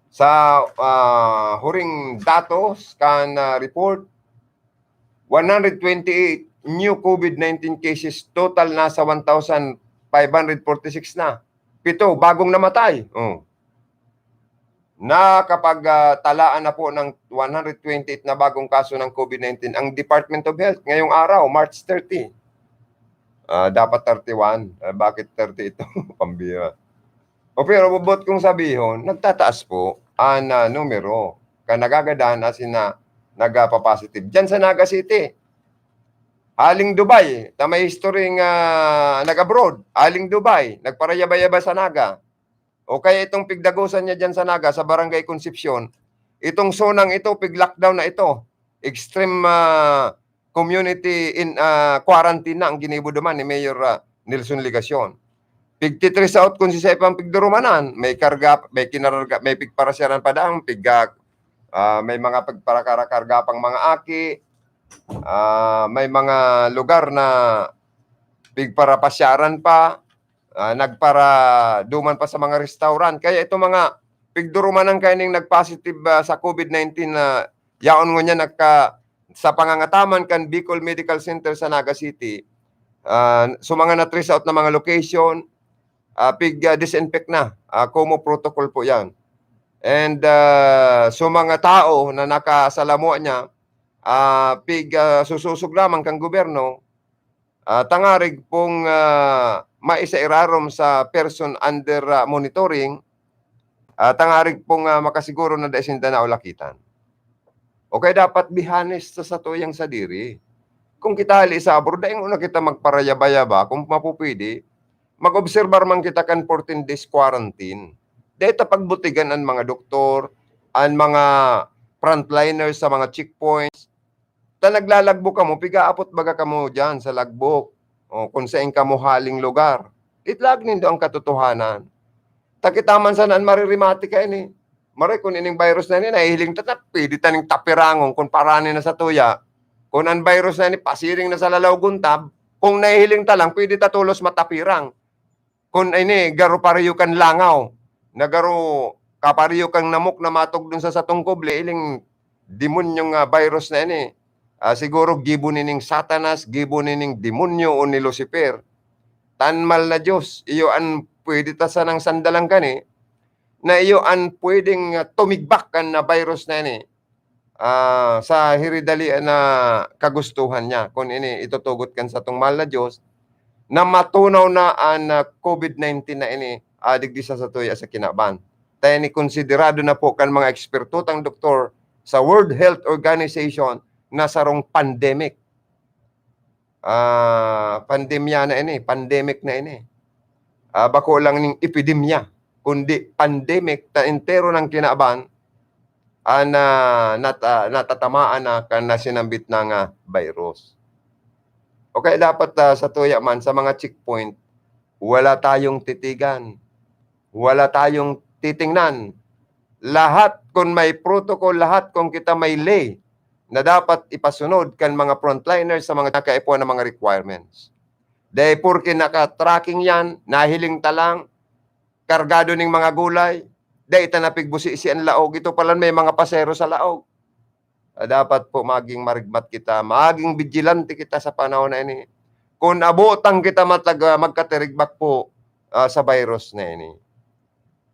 Sa, ah, huring datos kan, ah, report, one hundred twenty-eight new COVID nineteen cases, total nasa one thousand five hundred forty-six na. Pito bagong namatay. Oh. Nakapag, ah, talaan na po ng one hundred twenty-eight na bagong kaso ng COVID nineteen ang Department of Health ngayong araw, March thirty. Ah, dapat thirty-one. Ah, bakit thirty ito? Pambira. O, pero bubuot kong sabihon, nagtataas po an, ah, numero kan nagagadan asin na nagpapositive. Diyan sa Naga City, haling Dubai, ta may history nga nag-abroad, haling Dubai, nagparayaba-yaba sa Naga. O kaya itong pigdagosan niya diyan sa Naga, sa Barangay Concepcion, itong zonang ito, pig-lockdown na ito. Extreme, ah, community in, ah, quarantine na ang ginibo duman ni Mayor, ah, Nelson Legacion. Pigti-trace out kun siisay pang pigdurumanan, may karga, may kinararga, may pigparasyaran pa daang, pig, ah, ah, may mga pigparakarakarga pang mga aki, ah, may mga lugar na pigparapasyaran pa, ah, nagparaduman pa sa mga restaurant. Kaya itong mga pigdurumanan kaining nag-positive, ah, sa COVID nineteen na yaon ngunyan nagka-, sa pangangataman kan Bicol Medical Center sa Naga City, ah, so mga na-trace out na mga location, ah, pig, ah, disinfect na, ah, como protocol po yan. And, ah, so mga tao na nakasalamuha niya, ah, pig, ah, sususog lamang kan gobyerno, ah, tangarig pong, ah, maisairarom sa person under, ah, monitoring, ah, tangarig pong, ah, makasiguro na dai sinda naulakitan. O kaya dapat be honest sa satuyang sadiri. Kung kita hali sa abroad, dai ngona kita magparayaba-yaba, kung mapupwede, mag-obserbar man kita kan fourteen days quarantine. Dai ta pagbutigan an mga doktor, an mga frontliners sa mga checkpoints. Ta naglalagbo kamo, pig-aapot baga kamo diyan sa lagbok, o kun saen kamo haling lugar. Itlag nindo ang katotohanan. Ta kita man sana an maririmate kaini. Maray kun ining virus na ini nahihiling ta, ta, pwede ta ning tapirangon kun parani na satuya. Kun an virus na ini pasiring na sa lalaw guntab, kung nahihiling ta lang, pwede ta tolos matapirang. Kun ini, garo pareho kan langaw, na garo kapareho kan namok na matugdon sa satong kubli, ining demonyong, ah, virus na ini, ah, siguro gibo nining Satanas, gibo nining demonyo o ni Lucifer. Tan mal na Dios, iyo an pwede ta sanang sandalan kani, na iyo an pwedeng, ah, tumigbak kan na virus na ini, ah, sa hiridali na kagustuhan niya. Kun ini itutugot kan satong mahal na Dios, na matunaw na an, ah, COVID nineteen na ini, ah, digdi sa satuya sa kinaban. Ta ini konsiderado na po kan mga ekspertotang doktor sa World Health Organization na sarong pandemic. Ah, pandemya na ini, pandemic na ini. Ah, bako lang ning epidemya, kundi pandemic ta entero nang kinaban an, ah, nata-, natatamaan na kan nasinambit na nga virus. O kaya dapat, ah, sa tuya man, sa mga checkpoint, wala tayong titigan. Wala tayong titingnan. Lahat, kung may protocol, lahat, kung kita may ley na dapat ipasunod kan mga frontliners sa mga kaipuhan ng mga requirements. Dahil porke naka-tracking yan, nahiling ta lang, kargado ning mga gulay, dai ta napigbusi si ang laog. Ito pala may mga pasero sa laog. Ah, dapat po maging marigmat kita, maging vigilante kita sa panahon na ini. Kun abotang kita matag-, ah, magkatirigbak po, ah, sa virus na ini.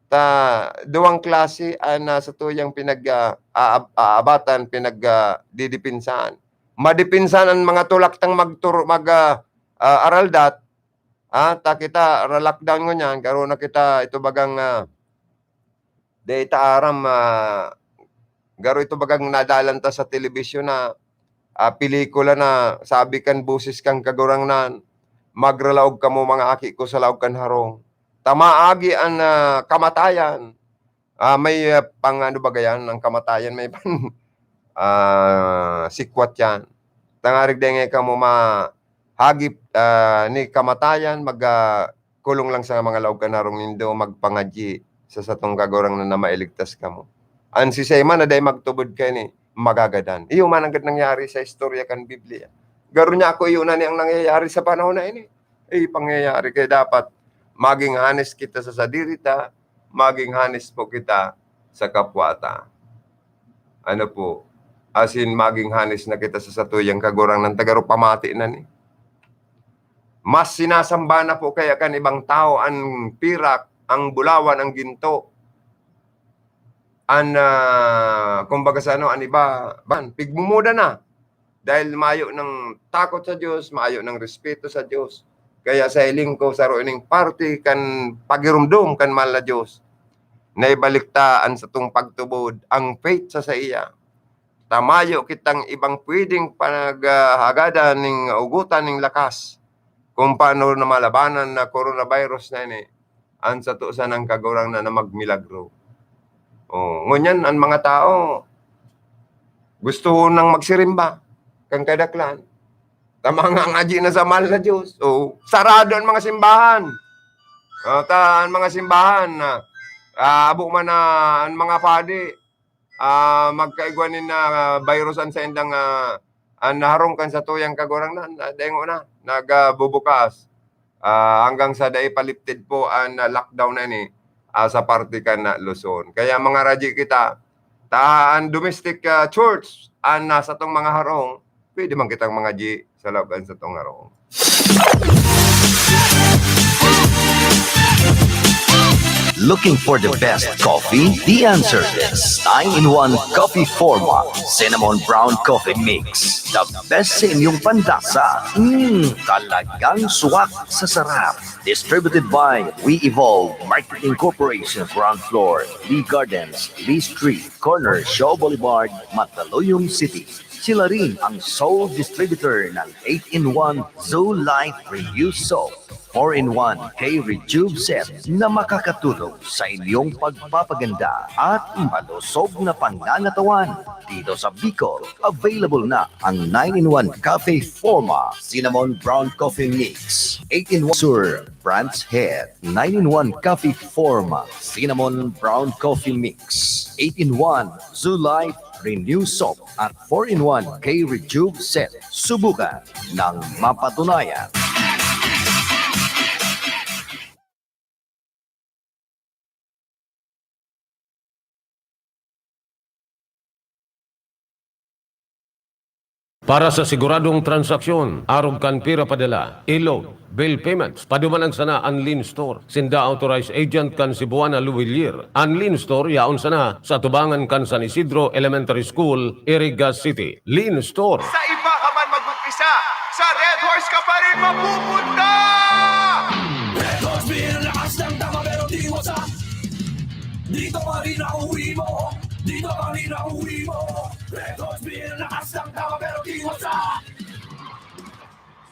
Ta, duwang klase an, ah, satuyang pinag-, ah, aab-, aabatan, pinag-, ah, didepensahan. Madepensahan an mga tulak tang magturo-, mag, ah, ah, araldat, ah, ta kita ra-lockdown ngunyan, garo na kita ito bagang, ah, dai ta aram, ah, garo ito bagang nadalan ta sa telebisyon na, ah, pelikula na sabi kan boses kan Kagurangnan, "Magralaog kamo, mga aki ko, sa laog kan harong." Ta maagi an, ah, kamatayan. Ah, may, ah, pang ano ba gayan, ang kamatayan may pan-, ah, sikwat yan. Tangarig dengay kamo mahagip, ah, ni kamatayan, mag, ah, kulong lang sa mga laog kan harong nindo, magpangadyi sa satong Kagurangnan na mailigtas kamo. An sisay man na dai magtubod kaini, magagadan. Iyo man ang nangyari sa istorya kan Biblia. Garo niya ako, iyo na ni ang nangyayari sa panahon na ini. Eh, pangyayari. Kaya dapat maging honest kita sa sadiri ta, maging honest po kita sa kapwa ta. Ano po? As in, maging honest na kita sa satuyang Kagurangnan, ta garo pamati na ni. Mas sinasamba na po kaya kan ibang tao an pirak, ang bulawan, ang ginto. An, ah, kumbaga sa ano, an iba, ban, pigmumoda na. Dahil mayo ng takot sa Diyos, mayo ng respeto sa Diyos. Kaya sa hiling ko, saro ining parte kan pagirumdom kan mahal na Diyos na ibalik ta an satong pagtubod, ang faith sa saiya. Ta mayo kitang ibang pwedeng panaghagadan ning ugotan ning lakas kung paano na malabanan na coronavirus na ini. An sato sanang Kagurangnan na magmilagro. Oh, ngunyan an mga tao gusto nang magsirimba kan kadaklan. Ta mangangadyi na sa mahal na Diyos. Oh, sarado an mga simbahan. Oh, ta an mga simbahan na, ah, abo man na an mga padi, ah, magkaigwa nin, ah, virus an saindang, ah, an harong kan satuyang Kagurangnan, ah, dengo na, nagbubukas. Ah, hanggang sa dai pa lifted po an, ah, lockdown na ini, ah, sa parte kan, ah, Luzon. Kaya mga radyo kita, ta an domestic, ah, church, an, ah, satong mga harong, pwede man kitang mangadyi sa laog an satong harong. Looking for the best coffee? The answer is nine-in-one Coffee Forma Cinnamon Brown Coffee Mix. The best sa inyong panlasa. Mm, talagang swak sa sarap. Distributed by We Evolve Marketing Corporation, ground floor, Lee Gardens, Lee Street, corner Shaw Boulevard, Mandaluyong City. Sila rin ang sole distributor ng eight-in-one Zoo Life Reuse Soap, four-in-one K Rejuve Set na makakatulong sa inyong pagpapaganda at malusog na pangangatawan. Dito sa Bicol, available na ang nine-in-one Cafe Forma Cinnamon Brown Coffee Mix, eight-in-one Sur Branch Head, nine-in-one Cafe Forma Cinnamon Brown Coffee Mix, eight-in-one Zoo Life Renew Soap at four-in-one K Rejuve Set. Subukan ng mapatunayan. Para sa siguradong transaksyon, arog kan pira padala, ilog, bill payments, paduman ang sana an Lean Store. Sinda authorized agent kan Cebuana Luwilier. An Lean Store yaon sana sa atubangan kan San Isidro Elementary School, Iriga City. Lean Store. Sa iba ka man mag-umpisa, sa Red Horse ka pa rin mapupunta! Red Horse, pinalakas ng tama pero di wasa. Dito Lakas ng tama pero di wasak.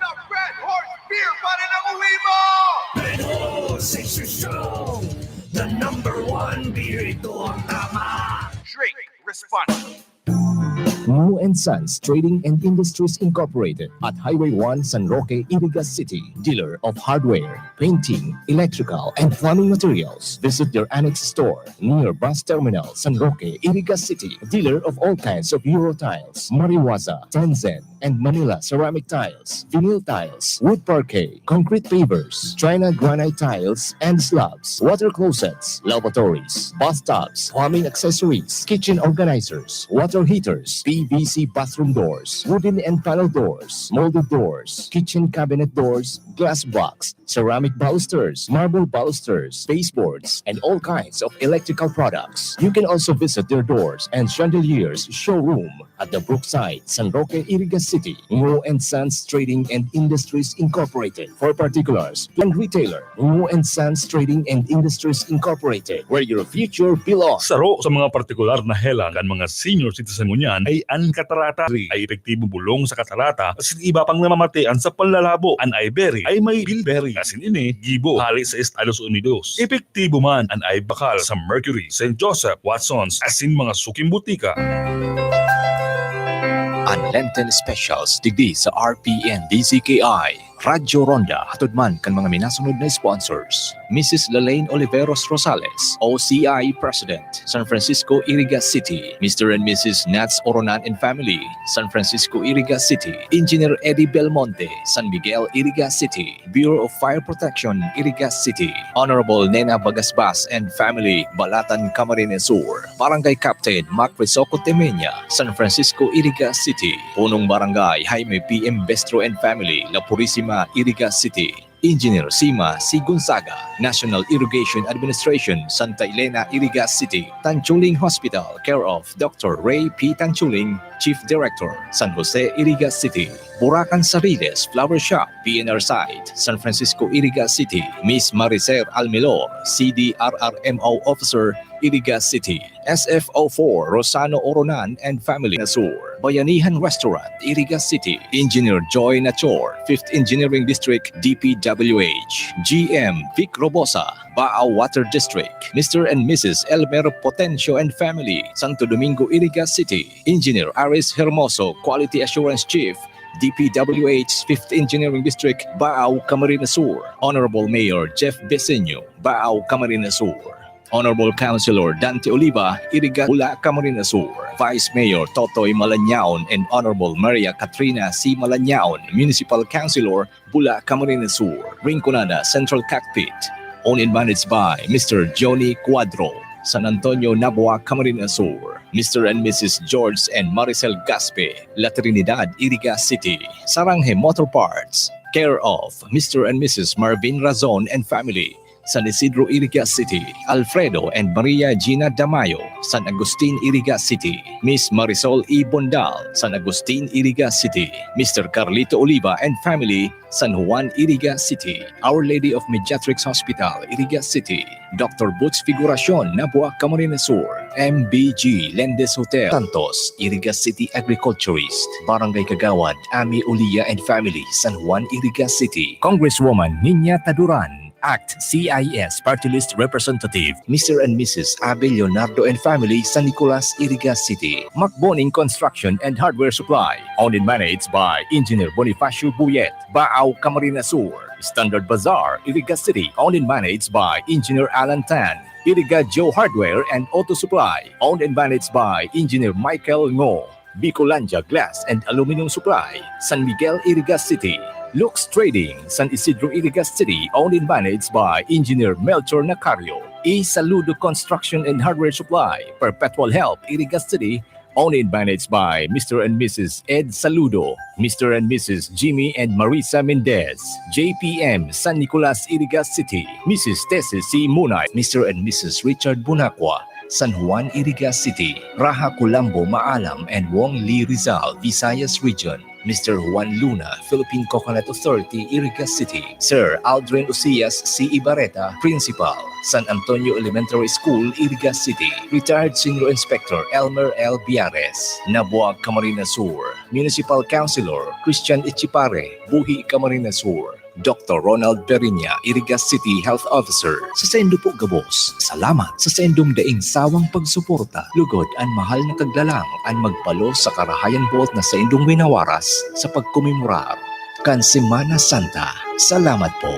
Sa Red Horse Beer pa rin ang uwi mo! Red Horse Extra Strong, the number one beer, ito ang tama. Drink responsibly. Wu and Sons Trading and Industries Incorporated at Highway one, San Roque, Iriga City. Dealer of hardware, painting, electrical, and plumbing materials. Visit their annex store near bus terminal, San Roque, Iriga City. Dealer of all kinds of Euro tiles, Mariwaza, Tenzen, and Manila ceramic tiles, vinyl tiles, wood parquet, concrete pavers, China granite tiles and slabs, water closets, lavatories, bathtubs, plumbing accessories, kitchen organizers, water heaters, P V C bathroom doors, wooden and panel doors, molded doors, kitchen cabinet doors, glass box, ceramic balusters, marble balusters, baseboards, and all kinds of electrical products. You can also visit their doors and chandeliers showroom at the Brookside, San Roque, Iriga City. Ngo and Sons Trading and Industries Incorporated. For particulars, and retailer, Ngo and Sons Trading and Industries Incorporated, where your future belongs. Saro sa mga partikular na helang kan mga senior citizen ngunyan ay an katarata. Ay epektibong bulong sa katarata asin iba pang namamatian sa panlalabo. An Iberry ay may bilberry asin ini gibo hali sa Estados Unidos. Epektibo man an Ibakal sa Mercury, Saint Joseph, Watsons asin mga suking butika. An Lenten Specials digdi sa R P N D Z K I. Radyo Ronda, hatod man kan mga minasunod na sponsors: Missus Lalaine Oliveros Rosales, O C I President, San Francisco, Iriga City; Mister and Missus Nats Oronan and family, San Francisco, Iriga City; Engineer Eddie Belmonte, San Miguel, Iriga City; Bureau of Fire Protection, Iriga City; Honorable Nena Bagasbas and family, Balatan, Camarines Sur; Barangay Captain Mac Risoco Temenia, San Francisco, Iriga City; Punong Barangay Jaime P M Bestro and family, La Purisima, Iriga City; Engineer Sima C. Gonzaga, National Irrigation Administration, Santa Elena, Iriga City; Tanchuling Hospital, care of Doctor Ray P. Tanchuling, Chief Director, San Jose, Iriga City; Burakan Sariles Flower Shop, P N R site, San Francisco, Iriga City; Miss Maricer Almilor, C D R R M O Officer, Iriga City; S F O four Rosano Oronan and family, Sur; Bayanihan Restaurant, Iriga City; Engineer Joy Nachor, Fifth Engineering District, D P W H; G M Vic Robosa, Baao Water District; Mister and Missus Elmer Potencio and family, Santo Domingo, Iriga City; Engineer Aris Hermoso, Quality Assurance Chief, D P W H Fifth Engineering District, Baao, Camarines Sur; Honorable Mayor Jeff Beseño, Baao, Camarines Sur; Honorable Councilor Dante Oliva, Iriga, Bula, Camarines Sur; Vice Mayor Totoy Malanyaon and Honorable Maria Katrina C. Malanyaon, Municipal Councilor, Bula, Camarines Sur; Rinconada Central Cockpit, owned and managed by Mister Johnny Cuadro, San Antonio, Nabua, Camarines Sur; Mister and Missus George and Maricel Gaspe, La Trinidad, Iriga City; Saranghe Motor Parts, care of Mister and Missus Marvin Razon and family, San Isidro, Iriga City; Alfredo and Maria Gina Damayo, San Agustin, Iriga City; Miss Marisol E. Bondal, San Agustin, Iriga City; Mister Carlito Oliva and family, San Juan, Iriga City; Our Lady of Mediatrix Hospital, Iriga City; Doctor Boots Figuracion, Nabua, Camarines Sur; M B G Lendes Hotel, Santos, Iriga City; Agriculturist, Barangay Kagawad Ami Ulia and family, San Juan, Iriga City; Congresswoman Niña Taduran, ACT-C I S Party List Representative, Mister and Missus Abe Leonardo and family, San Nicolas, Iriga City; Macboning Construction and Hardware Supply, owned and managed by Engineer Bonifacio Buyet, Baao, Camarines Sur; Standard Bazaar, Iriga City, owned and managed by Engineer Alan Tan; Iriga Joe Hardware and Auto Supply, owned and managed by Engineer Michael Ngo; Bicolandia Glass and Aluminum Supply, San Miguel, Iriga City; Lux Trading, San Isidro, Iriga City, owned and managed by Engineer Melchor Nacario; E Saludo Construction and Hardware Supply, Perpetual Help, Iriga City, owned and managed by Mister and Missus Ed Saludo, Mister and Missus Jimmy and Marisa Mendez, J P M, San Nicolas, Iriga City, Missus Tessie C. Munay, Mister and Missus Richard Bunacua, San Juan, Iriga City, Raha Kulambo, Maalam, and Wong Li, Rizal, Visayas Region, Mister Juan Luna, Philippine Coconut Authority, Iriga City, Sir Aldrin Ucias C. Ibarreta, Principal, San Antonio Elementary School, Iriga City, Retired Senior Inspector Elmer L. Biares, Nabuag, Camarines Sur, Municipal Councilor Christian Echipare, Buhi, Camarines Sur, Doktor Ronald Periña, Iriga City Health Officer. Sa saindo po gabos, salamat. Sa saindong daing sawang pagsuporta, lugod an mahal na Kaglalang an magbalos sa karahayan buot na saindong winawaras sa pagkomemorar kan Semana Santa. Salamat po.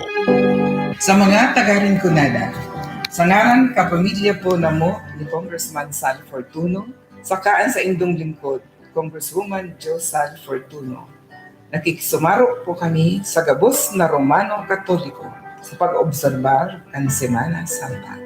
Sa mga taga Rinconada, sa ngaran kapamilya po namo ni Congressman Sal Fortuno, saka an saindong lingkod, Congresswoman Jo Sal Fortuno, nakikisumaro po kami sa gabos na Romano Katoliko sa pag-obserbar kan Semana Santa.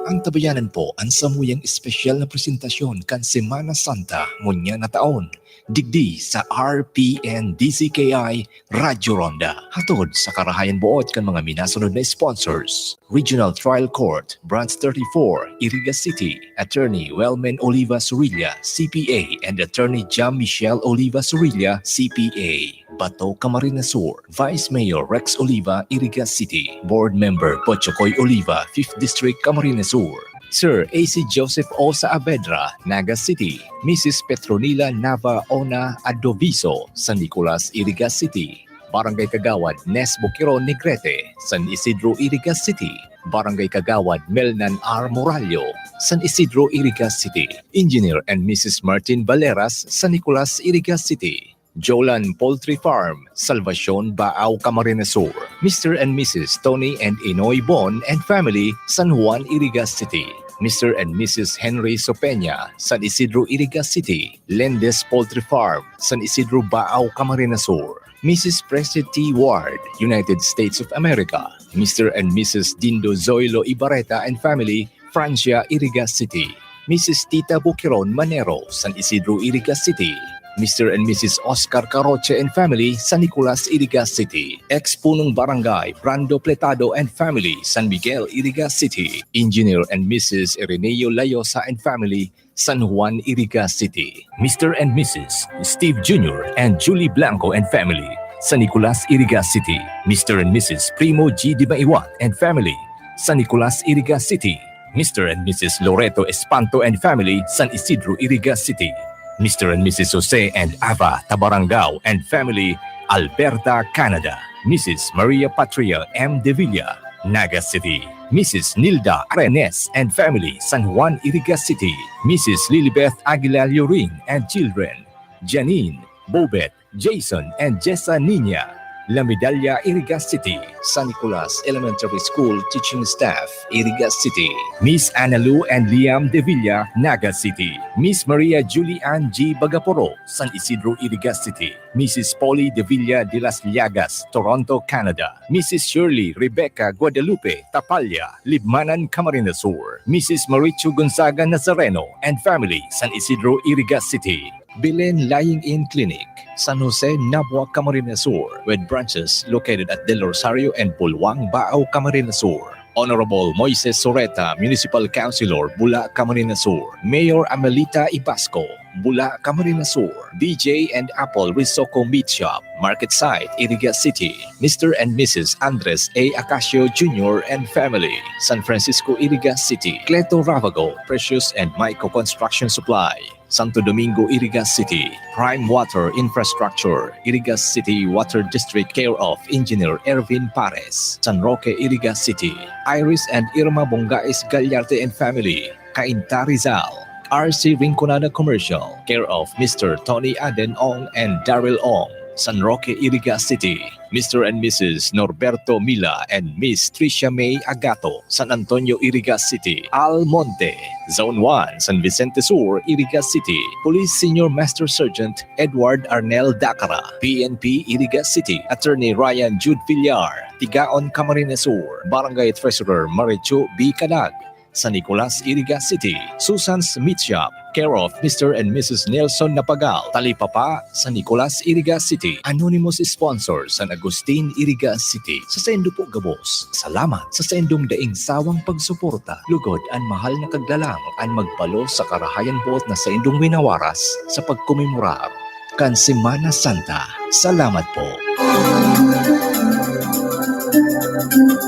Antabayanan po an samuyang espesyal na presentasyon kan Semana Santa ngunyan na taon, digdi sa R P N D Z K I Radyo Ronda. Hatod sa karahayan buot kan mga minasunod na sponsors: Regional Trial Court, Branch thirty-four, Iriga City, Attorney Welmen Oliva Surilla, C P A, and Attorney Jam Michelle Oliva Surilla, C P A, Bato, Camarines Sur, Vice Mayor Rex Oliva, Iriga City, Board Member Pochokoy Oliva, Fifth District, Camarines Sur, Sir A C Joseph O. Saavedra, Naga City, Missus Petronila Nava Ona Adoviso, San Nicolas, Iriga City, Barangay Kagawad Nes Boqueron Negrete, San Isidro, Iriga City, Barangay Kagawad Melnan R. Morallo, San Isidro, Iriga City, Engineer and Missus Martin Valeras, San Nicolas, Iriga City, Jolan Poultry Farm, Salvacion, Baao, Camarines Sur, Mister and Missus Tony and Inoy Bon and family, San Juan, Iriga City, Mister and Missus Henry Sopeña, San Isidro, Iriga City, Lendes Poultry Farm, San Isidro, Baao, Camarines Sur, Missus Precious T. Ward, United States of America, Mister and Missus Dindo Zoilo Ibarreta and family, Francia, Iriga City, Missus Tita Boqueron Manero, San Isidro, Iriga City, Mister and Missus Oscar Caroche and family, San Nicolas, Iriga City, ex-punong barangay Brando Pletado and family, San Miguel, Iriga City, Engineer and Missus Ireneo Layosa and family, San Juan, Iriga City, Mister and Missus Steve Junior and Julie Blanco and family, San Nicolas, Iriga City, Mister and Missus Primo G. Dimaiwat and family, San Nicolas, Iriga City, Mister and Missus Loreto Espanto and family, San Isidro, Iriga City, Mister and Missus Jose and Ava Tabarangao and family, Alberta, Canada, Missus Maria Patria M. Devilla, Naga City, Missus Nilda Arenes and family, San Juan, Iriga City, Missus Lilibeth Aguilar Yoring and children, Janine, Bobet, Jason, and Jessa Niña, La Medalla, Iriga City, San Nicolas Elementary School teaching staff, Iriga City, Miss Ana Lu and Liam Devilla, Naga City, Miss Maria Julie Ann G. Bagaporo, San Isidro, Iriga City, Missus Polly Devilla de las Llagas, Toronto, Canada, Missus Shirley Rebecca Guadalupe Tapalla, Libmanan, Camarines Sur, Missus Marichu Gonzaga Nazareno and family, San Isidro, Iriga City, Belen Lying-in Clinic, San Jose, Nabua, Camarines Sur, with branches located at Del Rosario and Bulwang, Baao, Camarines Sur. Honorable Moises Soreta, Municipal Councilor, Bula, Camarines Sur. Mayor Amelita Ibasco, Bula, Camarines Sur. B J and Apple Risoko Meat Shop, Market Site, Iriga City. Mister and Missus Andres A. Acacio Junior and family, San Francisco, Iriga City. Cleto Ravago, Precious and Maiko Construction Supply, Santo Domingo, Iriga City. Prime Water Infrastructure, Iriga City Water District, care of Engineer Ervin Pares, San Roque, Iriga City. Iris and Irma Bongais Gallarte and family, Cainta, Rizal. R C Rinconada Commercial, care of Mister Tony Aden Ong and Daryl Ong, San Roque, Iriga City. Mister and Missus Norberto Mila and Miss Tricia May Agato, San Antonio, Iriga City. Al Monte, Zone one, San Vicente Sur, Iriga City. Police Senior Master Sergeant Edward Arnel Dacara, P N P, Iriga City. Attorney Ryan Jude Villar, Tigaon, Camarines Sur. Barangay Treasurer Marichu B. Cadag, San Nicolas, Iriga City. Susan's Meat Shop, care of Mister and Missus Nelson Napagal, Talipapa, San Nicolas, Iriga City. Anonymous sponsor, San Agustin, Iriga City. Sa saindo po gabos, salamat sa saindong daing sawang pagsuporta. Lugod an mahal na Kaglalang an magbalos sa karahayan boot na saindong winawaras sa pagkomemorar kan Semana Santa. Salamat po.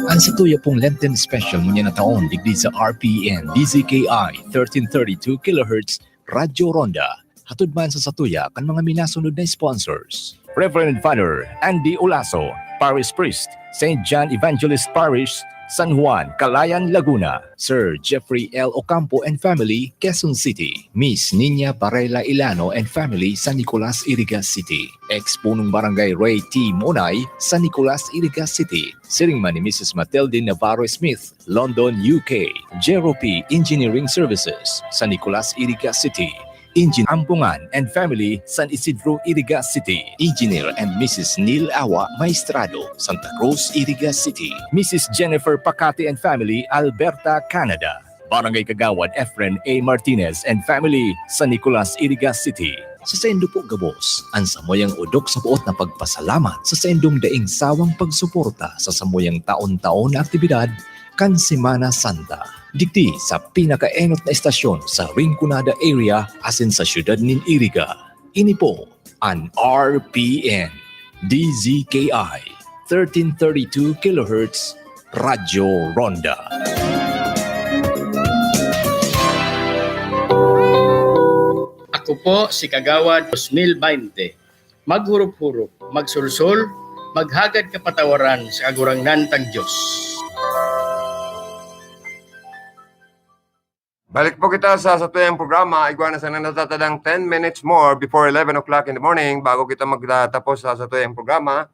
An satuya pong Lenten Special ngunyan na taon digdi sa R P N D Z K I thirteen thirty-two kilohertz Radyo Ronda. Hatod man sa satuya kan mga minasunod na sponsors. Reverend Father Andy Olaso, Parish Priest, Saint John Evangelist Parish, San Juan, Calayan, Laguna. Sir Jeffrey L. Ocampo and family, Quezon City. Miss Nina Varela Ilano and family, San Nicolas, Iriga City. Ex-punong barangay Ray T. Monay, San Nicolas, Iriga City. Siring man ni Missus Matilde Navarro Smith, London, U K. Jero P Engineering Services, San Nicolas, Iriga City. Engine Ampungan and family, San Isidro, Iriga City. Engineer and Missus Neil Awa Maestrado, Santa Cruz, Iriga City. Missus Jennifer Pacate and family, Alberta, Canada. Barangay Kagawad Efren A. Martinez and family, San Nicolas, Iriga City. Sa saindo po gabos, an samuyang odok sa boot na pagpasalamat sa saindong daing sawang pagsuporta sa samuyang taon-taon na aktibidad kan Semana Santa. Digdi sa pinakaenot na estasyon sa Rinconada area asin sa siyudad nin Iriga. Ini po an R P N, D Z K I, thirteen thirty-two kilohertz, Radyo Ronda. Ako po si Kagawad dos mil baynte. Maghurop-hurop, magsulsol, maghagad kapatawaran sa Kagurangnan tang Dios. Balik po kita sa satuyang programa. Igwa na sana natatadang ten minutes more before eleven o'clock in the morning bago kita magtatapos sa satuyang programa.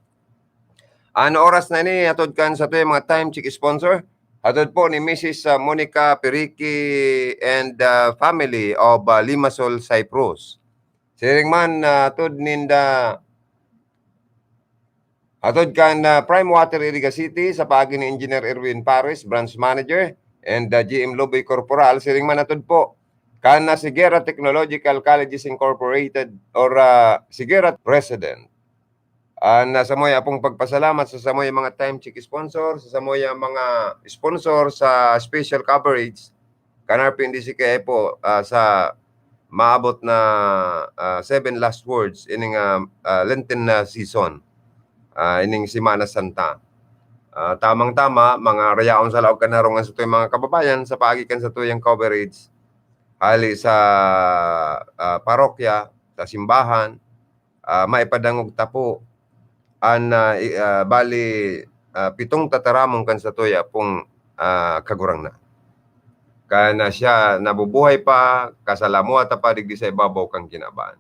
An oras na ini, hatod kan satuyang mga time check sponsor. Hatod po ni Missus ah, Monica Periki and ah, family of ah, Limassol, Cyprus. Siring man, ah, hatod ninda, hatod kan ah, Prime Water, Iriga City, sa paagi ni Engineer Erwin Pares, Branch Manager, and ah, G M Loboy Corporal. Siring man hatod po kan ah, Sigera Technological Colleges Incorporated or ah, Sigera President. An ah, samuya pong pagpasalamat sa samuya mga time check sponsor, sa samuya mga sponsor sa special coverage kan R P N D C K I po ah, sa maabot na ah, seven last words ining ah, ah, Lenten na season, ah, ining Semana Santa. Ah, tamang-tama, mga rayaon sa laog kan harong an satuyang mga kababayan sa paagi kan satuyang coverage, hali sa ah, parokya, sa simbahan, ah, maipadangog ta po an ah, i- ah, bali ah, pitong tataramon kan satuya pong ah, Kagurangnan. Kan ah, siya nabubuhay pa, kasalamuha ta pa digdi sa ibabaw kan kinaban.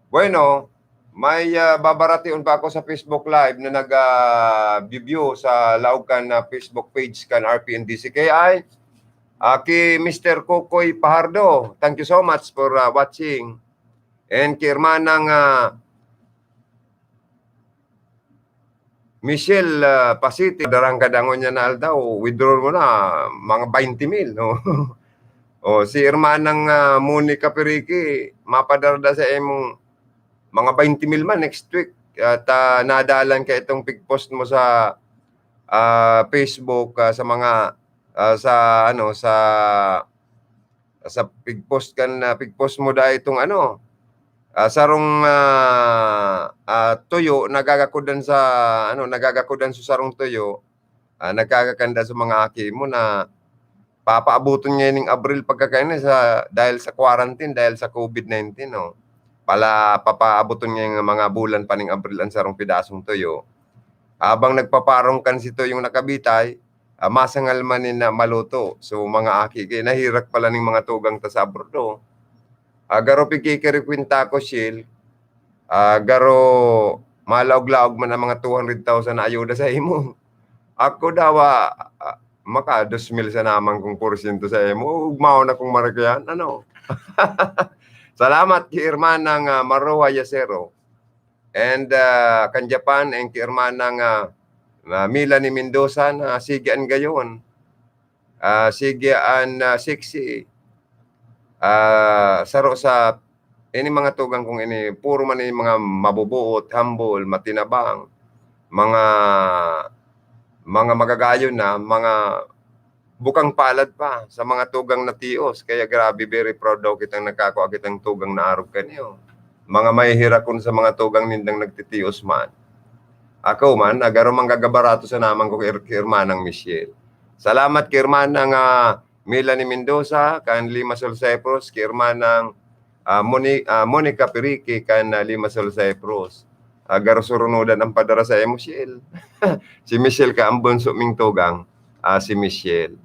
Bueno, may ah, babaratiun pa ako sa Facebook Live na nag ah, view sa laog kan ah, Facebook page kan R P N D C K I. Ah, ki Mister Kokoy Pahardo, thank you so much for ah, watching. And ki Hermanang ah, Michelle ah, Pasiti, darang kadangon niya na aldaw, withdraw mo na, mga baynte mil, no? O, si Hermanang ah, Monica Periki, mapadarada sa imong mga baynte mil man next week. At ah, nadalan ka itong pig-post mo sa ah, Facebook, ah, sa mga ah, sa ano, sa sa pig-post kan ah, pig-post mo dai itong ano, ah, sarong ah, ah, tuyo nagagakudan sa ano, nagagakudan sa sarong tuyo, ah, nagkakakanda sa mga aki mo na papaaboton niya ning Abril pagkakaina sa dahil sa quarantine, dahil sa COVID nineteen, no. Pala papaaboton niya yung mga bulan pa ning Abril ang sarong pidasong tuyo. Habang nagpaparong kan si tuyong nakabitay, ah, masangal man ni na maluto. So, mga aki, kaya nahirak pala ning mga tugang ta sa abroad, oh. Ah, garo pikikirikwinta ko, Shil. Ah, garo malaog-laog man ang mga two hundred thousand na ayuda sa imo. Ako daw, ah, ah, maka dos mil sa naman kong porsyento sa imo. Ugmaon akong marakian, ano? Salamat ki Hermanang ah, Maroa Yacero. And ah, kan Japan, and ki Hermanang ah, ah, Melanie Mendoza na sige an gayon. Ah, sige an, ah, sexy. Ah, saro sa, ini mga tugang kong ini, puro man ini mga mabubuot, humble, matinabang, mga, mga magagayon na, mga bukang palad pa sa mga tugang na tios. Kaya grabe, very proud daw kitang nakakua kitang tugang na arog kaniyo. Mga mahihirakon sa mga tugang nindang nagtitios man. Ako man, agaro manggagabarato sa naman ko ki, ki Hermanang Michelle. Salamat ki Hermanang, ah, Melanie Mendoza, kan Limassol, Cyprus, ki Hermanang, ah, Moni-, ah, Monica Pirique, kan, ah, Limassol, Cyprus. Agaro surunodan ang padara sa Michelle. Si Michelle ka ang bunso ming tugang, ah, si Michelle.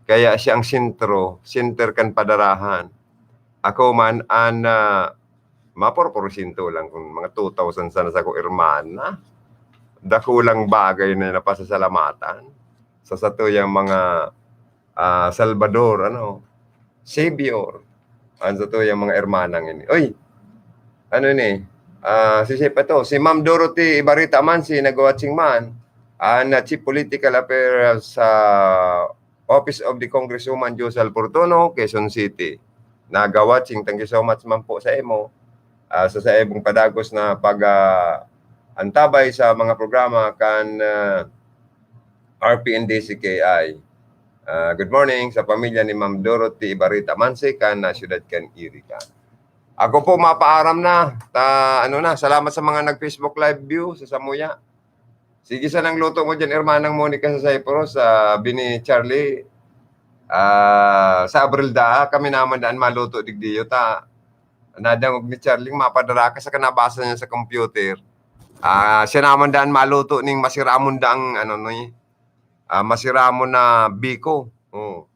Kaya siya ang sentro, center kan padarahan. Ako man an, ah, mapurporsyento lang kung mga two thousand sana sa ko, hermana. Dakulang bagay na napasasalamatan sa satuyang mga, ah, Salvador, ano, Savior, an satuyang mga hermanang ini. Oy, ano ni, ah, si, si pa to, si Ma'am Dorothy Ibarita man, si nag-watching man, an, ah, Chief Political Affairs sa Office of the Congresswoman Josal Fortuno, Quezon City. Nag-watching, thank you so much man po sa imo. Ah, sa, sa imong padagos na pag, ah, antabay sa mga programa kan, ah, R P N D C K I. Ah, good morning sa pamilya ni Ma'am Dorothy Ibarita Manse kan, ah, siyudad kan Iriga. Ako po, mapaaram na. Ta, ano na, salamat sa mga nag-Facebook Live view sa samuya. Sige, sanang luto mo dyan, Hermanang Monica sa Cyprus, sabi ni Charlie. Ah, sa Abril da, kami naman daan maluto digdiyo ta. Nadangog ni Charlie, mapadara ka sa kanabasa niya sa computer. Ah, siya naman daan maluto ning masiramon daang, ano, ni, ah, masiramon na biko. Oh.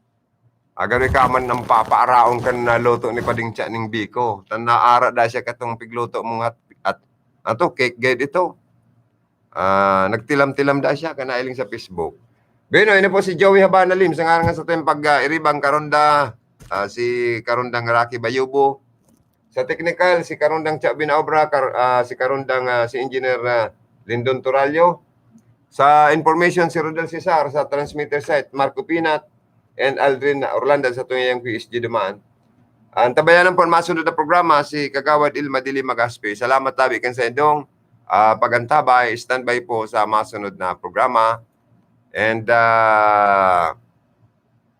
Agari ka man ang papaaraon kan naluto ni Pading Cha ning biko. Tan naara da siya katong pigluto mong hat-, at, ato, cake gayud ito. Ah, nagtilam-tilam da siya, kan nailing sa Facebook. Bueno, ini po si Joey Habana Lim, sa ngaran sa tuyang pag, ah, iribang karunda, ah, si Karundang Rocky Bayubo. Sa technical, si Karundang Cha Binaobra, kar-, ah, si Karundang, ah, si Engineer, ah, Lindon Turallo. Sa information, si Rodel Cesar, sa transmitter site, Marco Pinat, and Aldrin Orlando sa tuyang Q S G duman. Ang tabayanan po ang masunod na programa, si Kagawad Ilma Dili Magaspi. Salamat tabi kan sa indong, ah, pag-antabay, standby po sa masunod na programa. And, ah,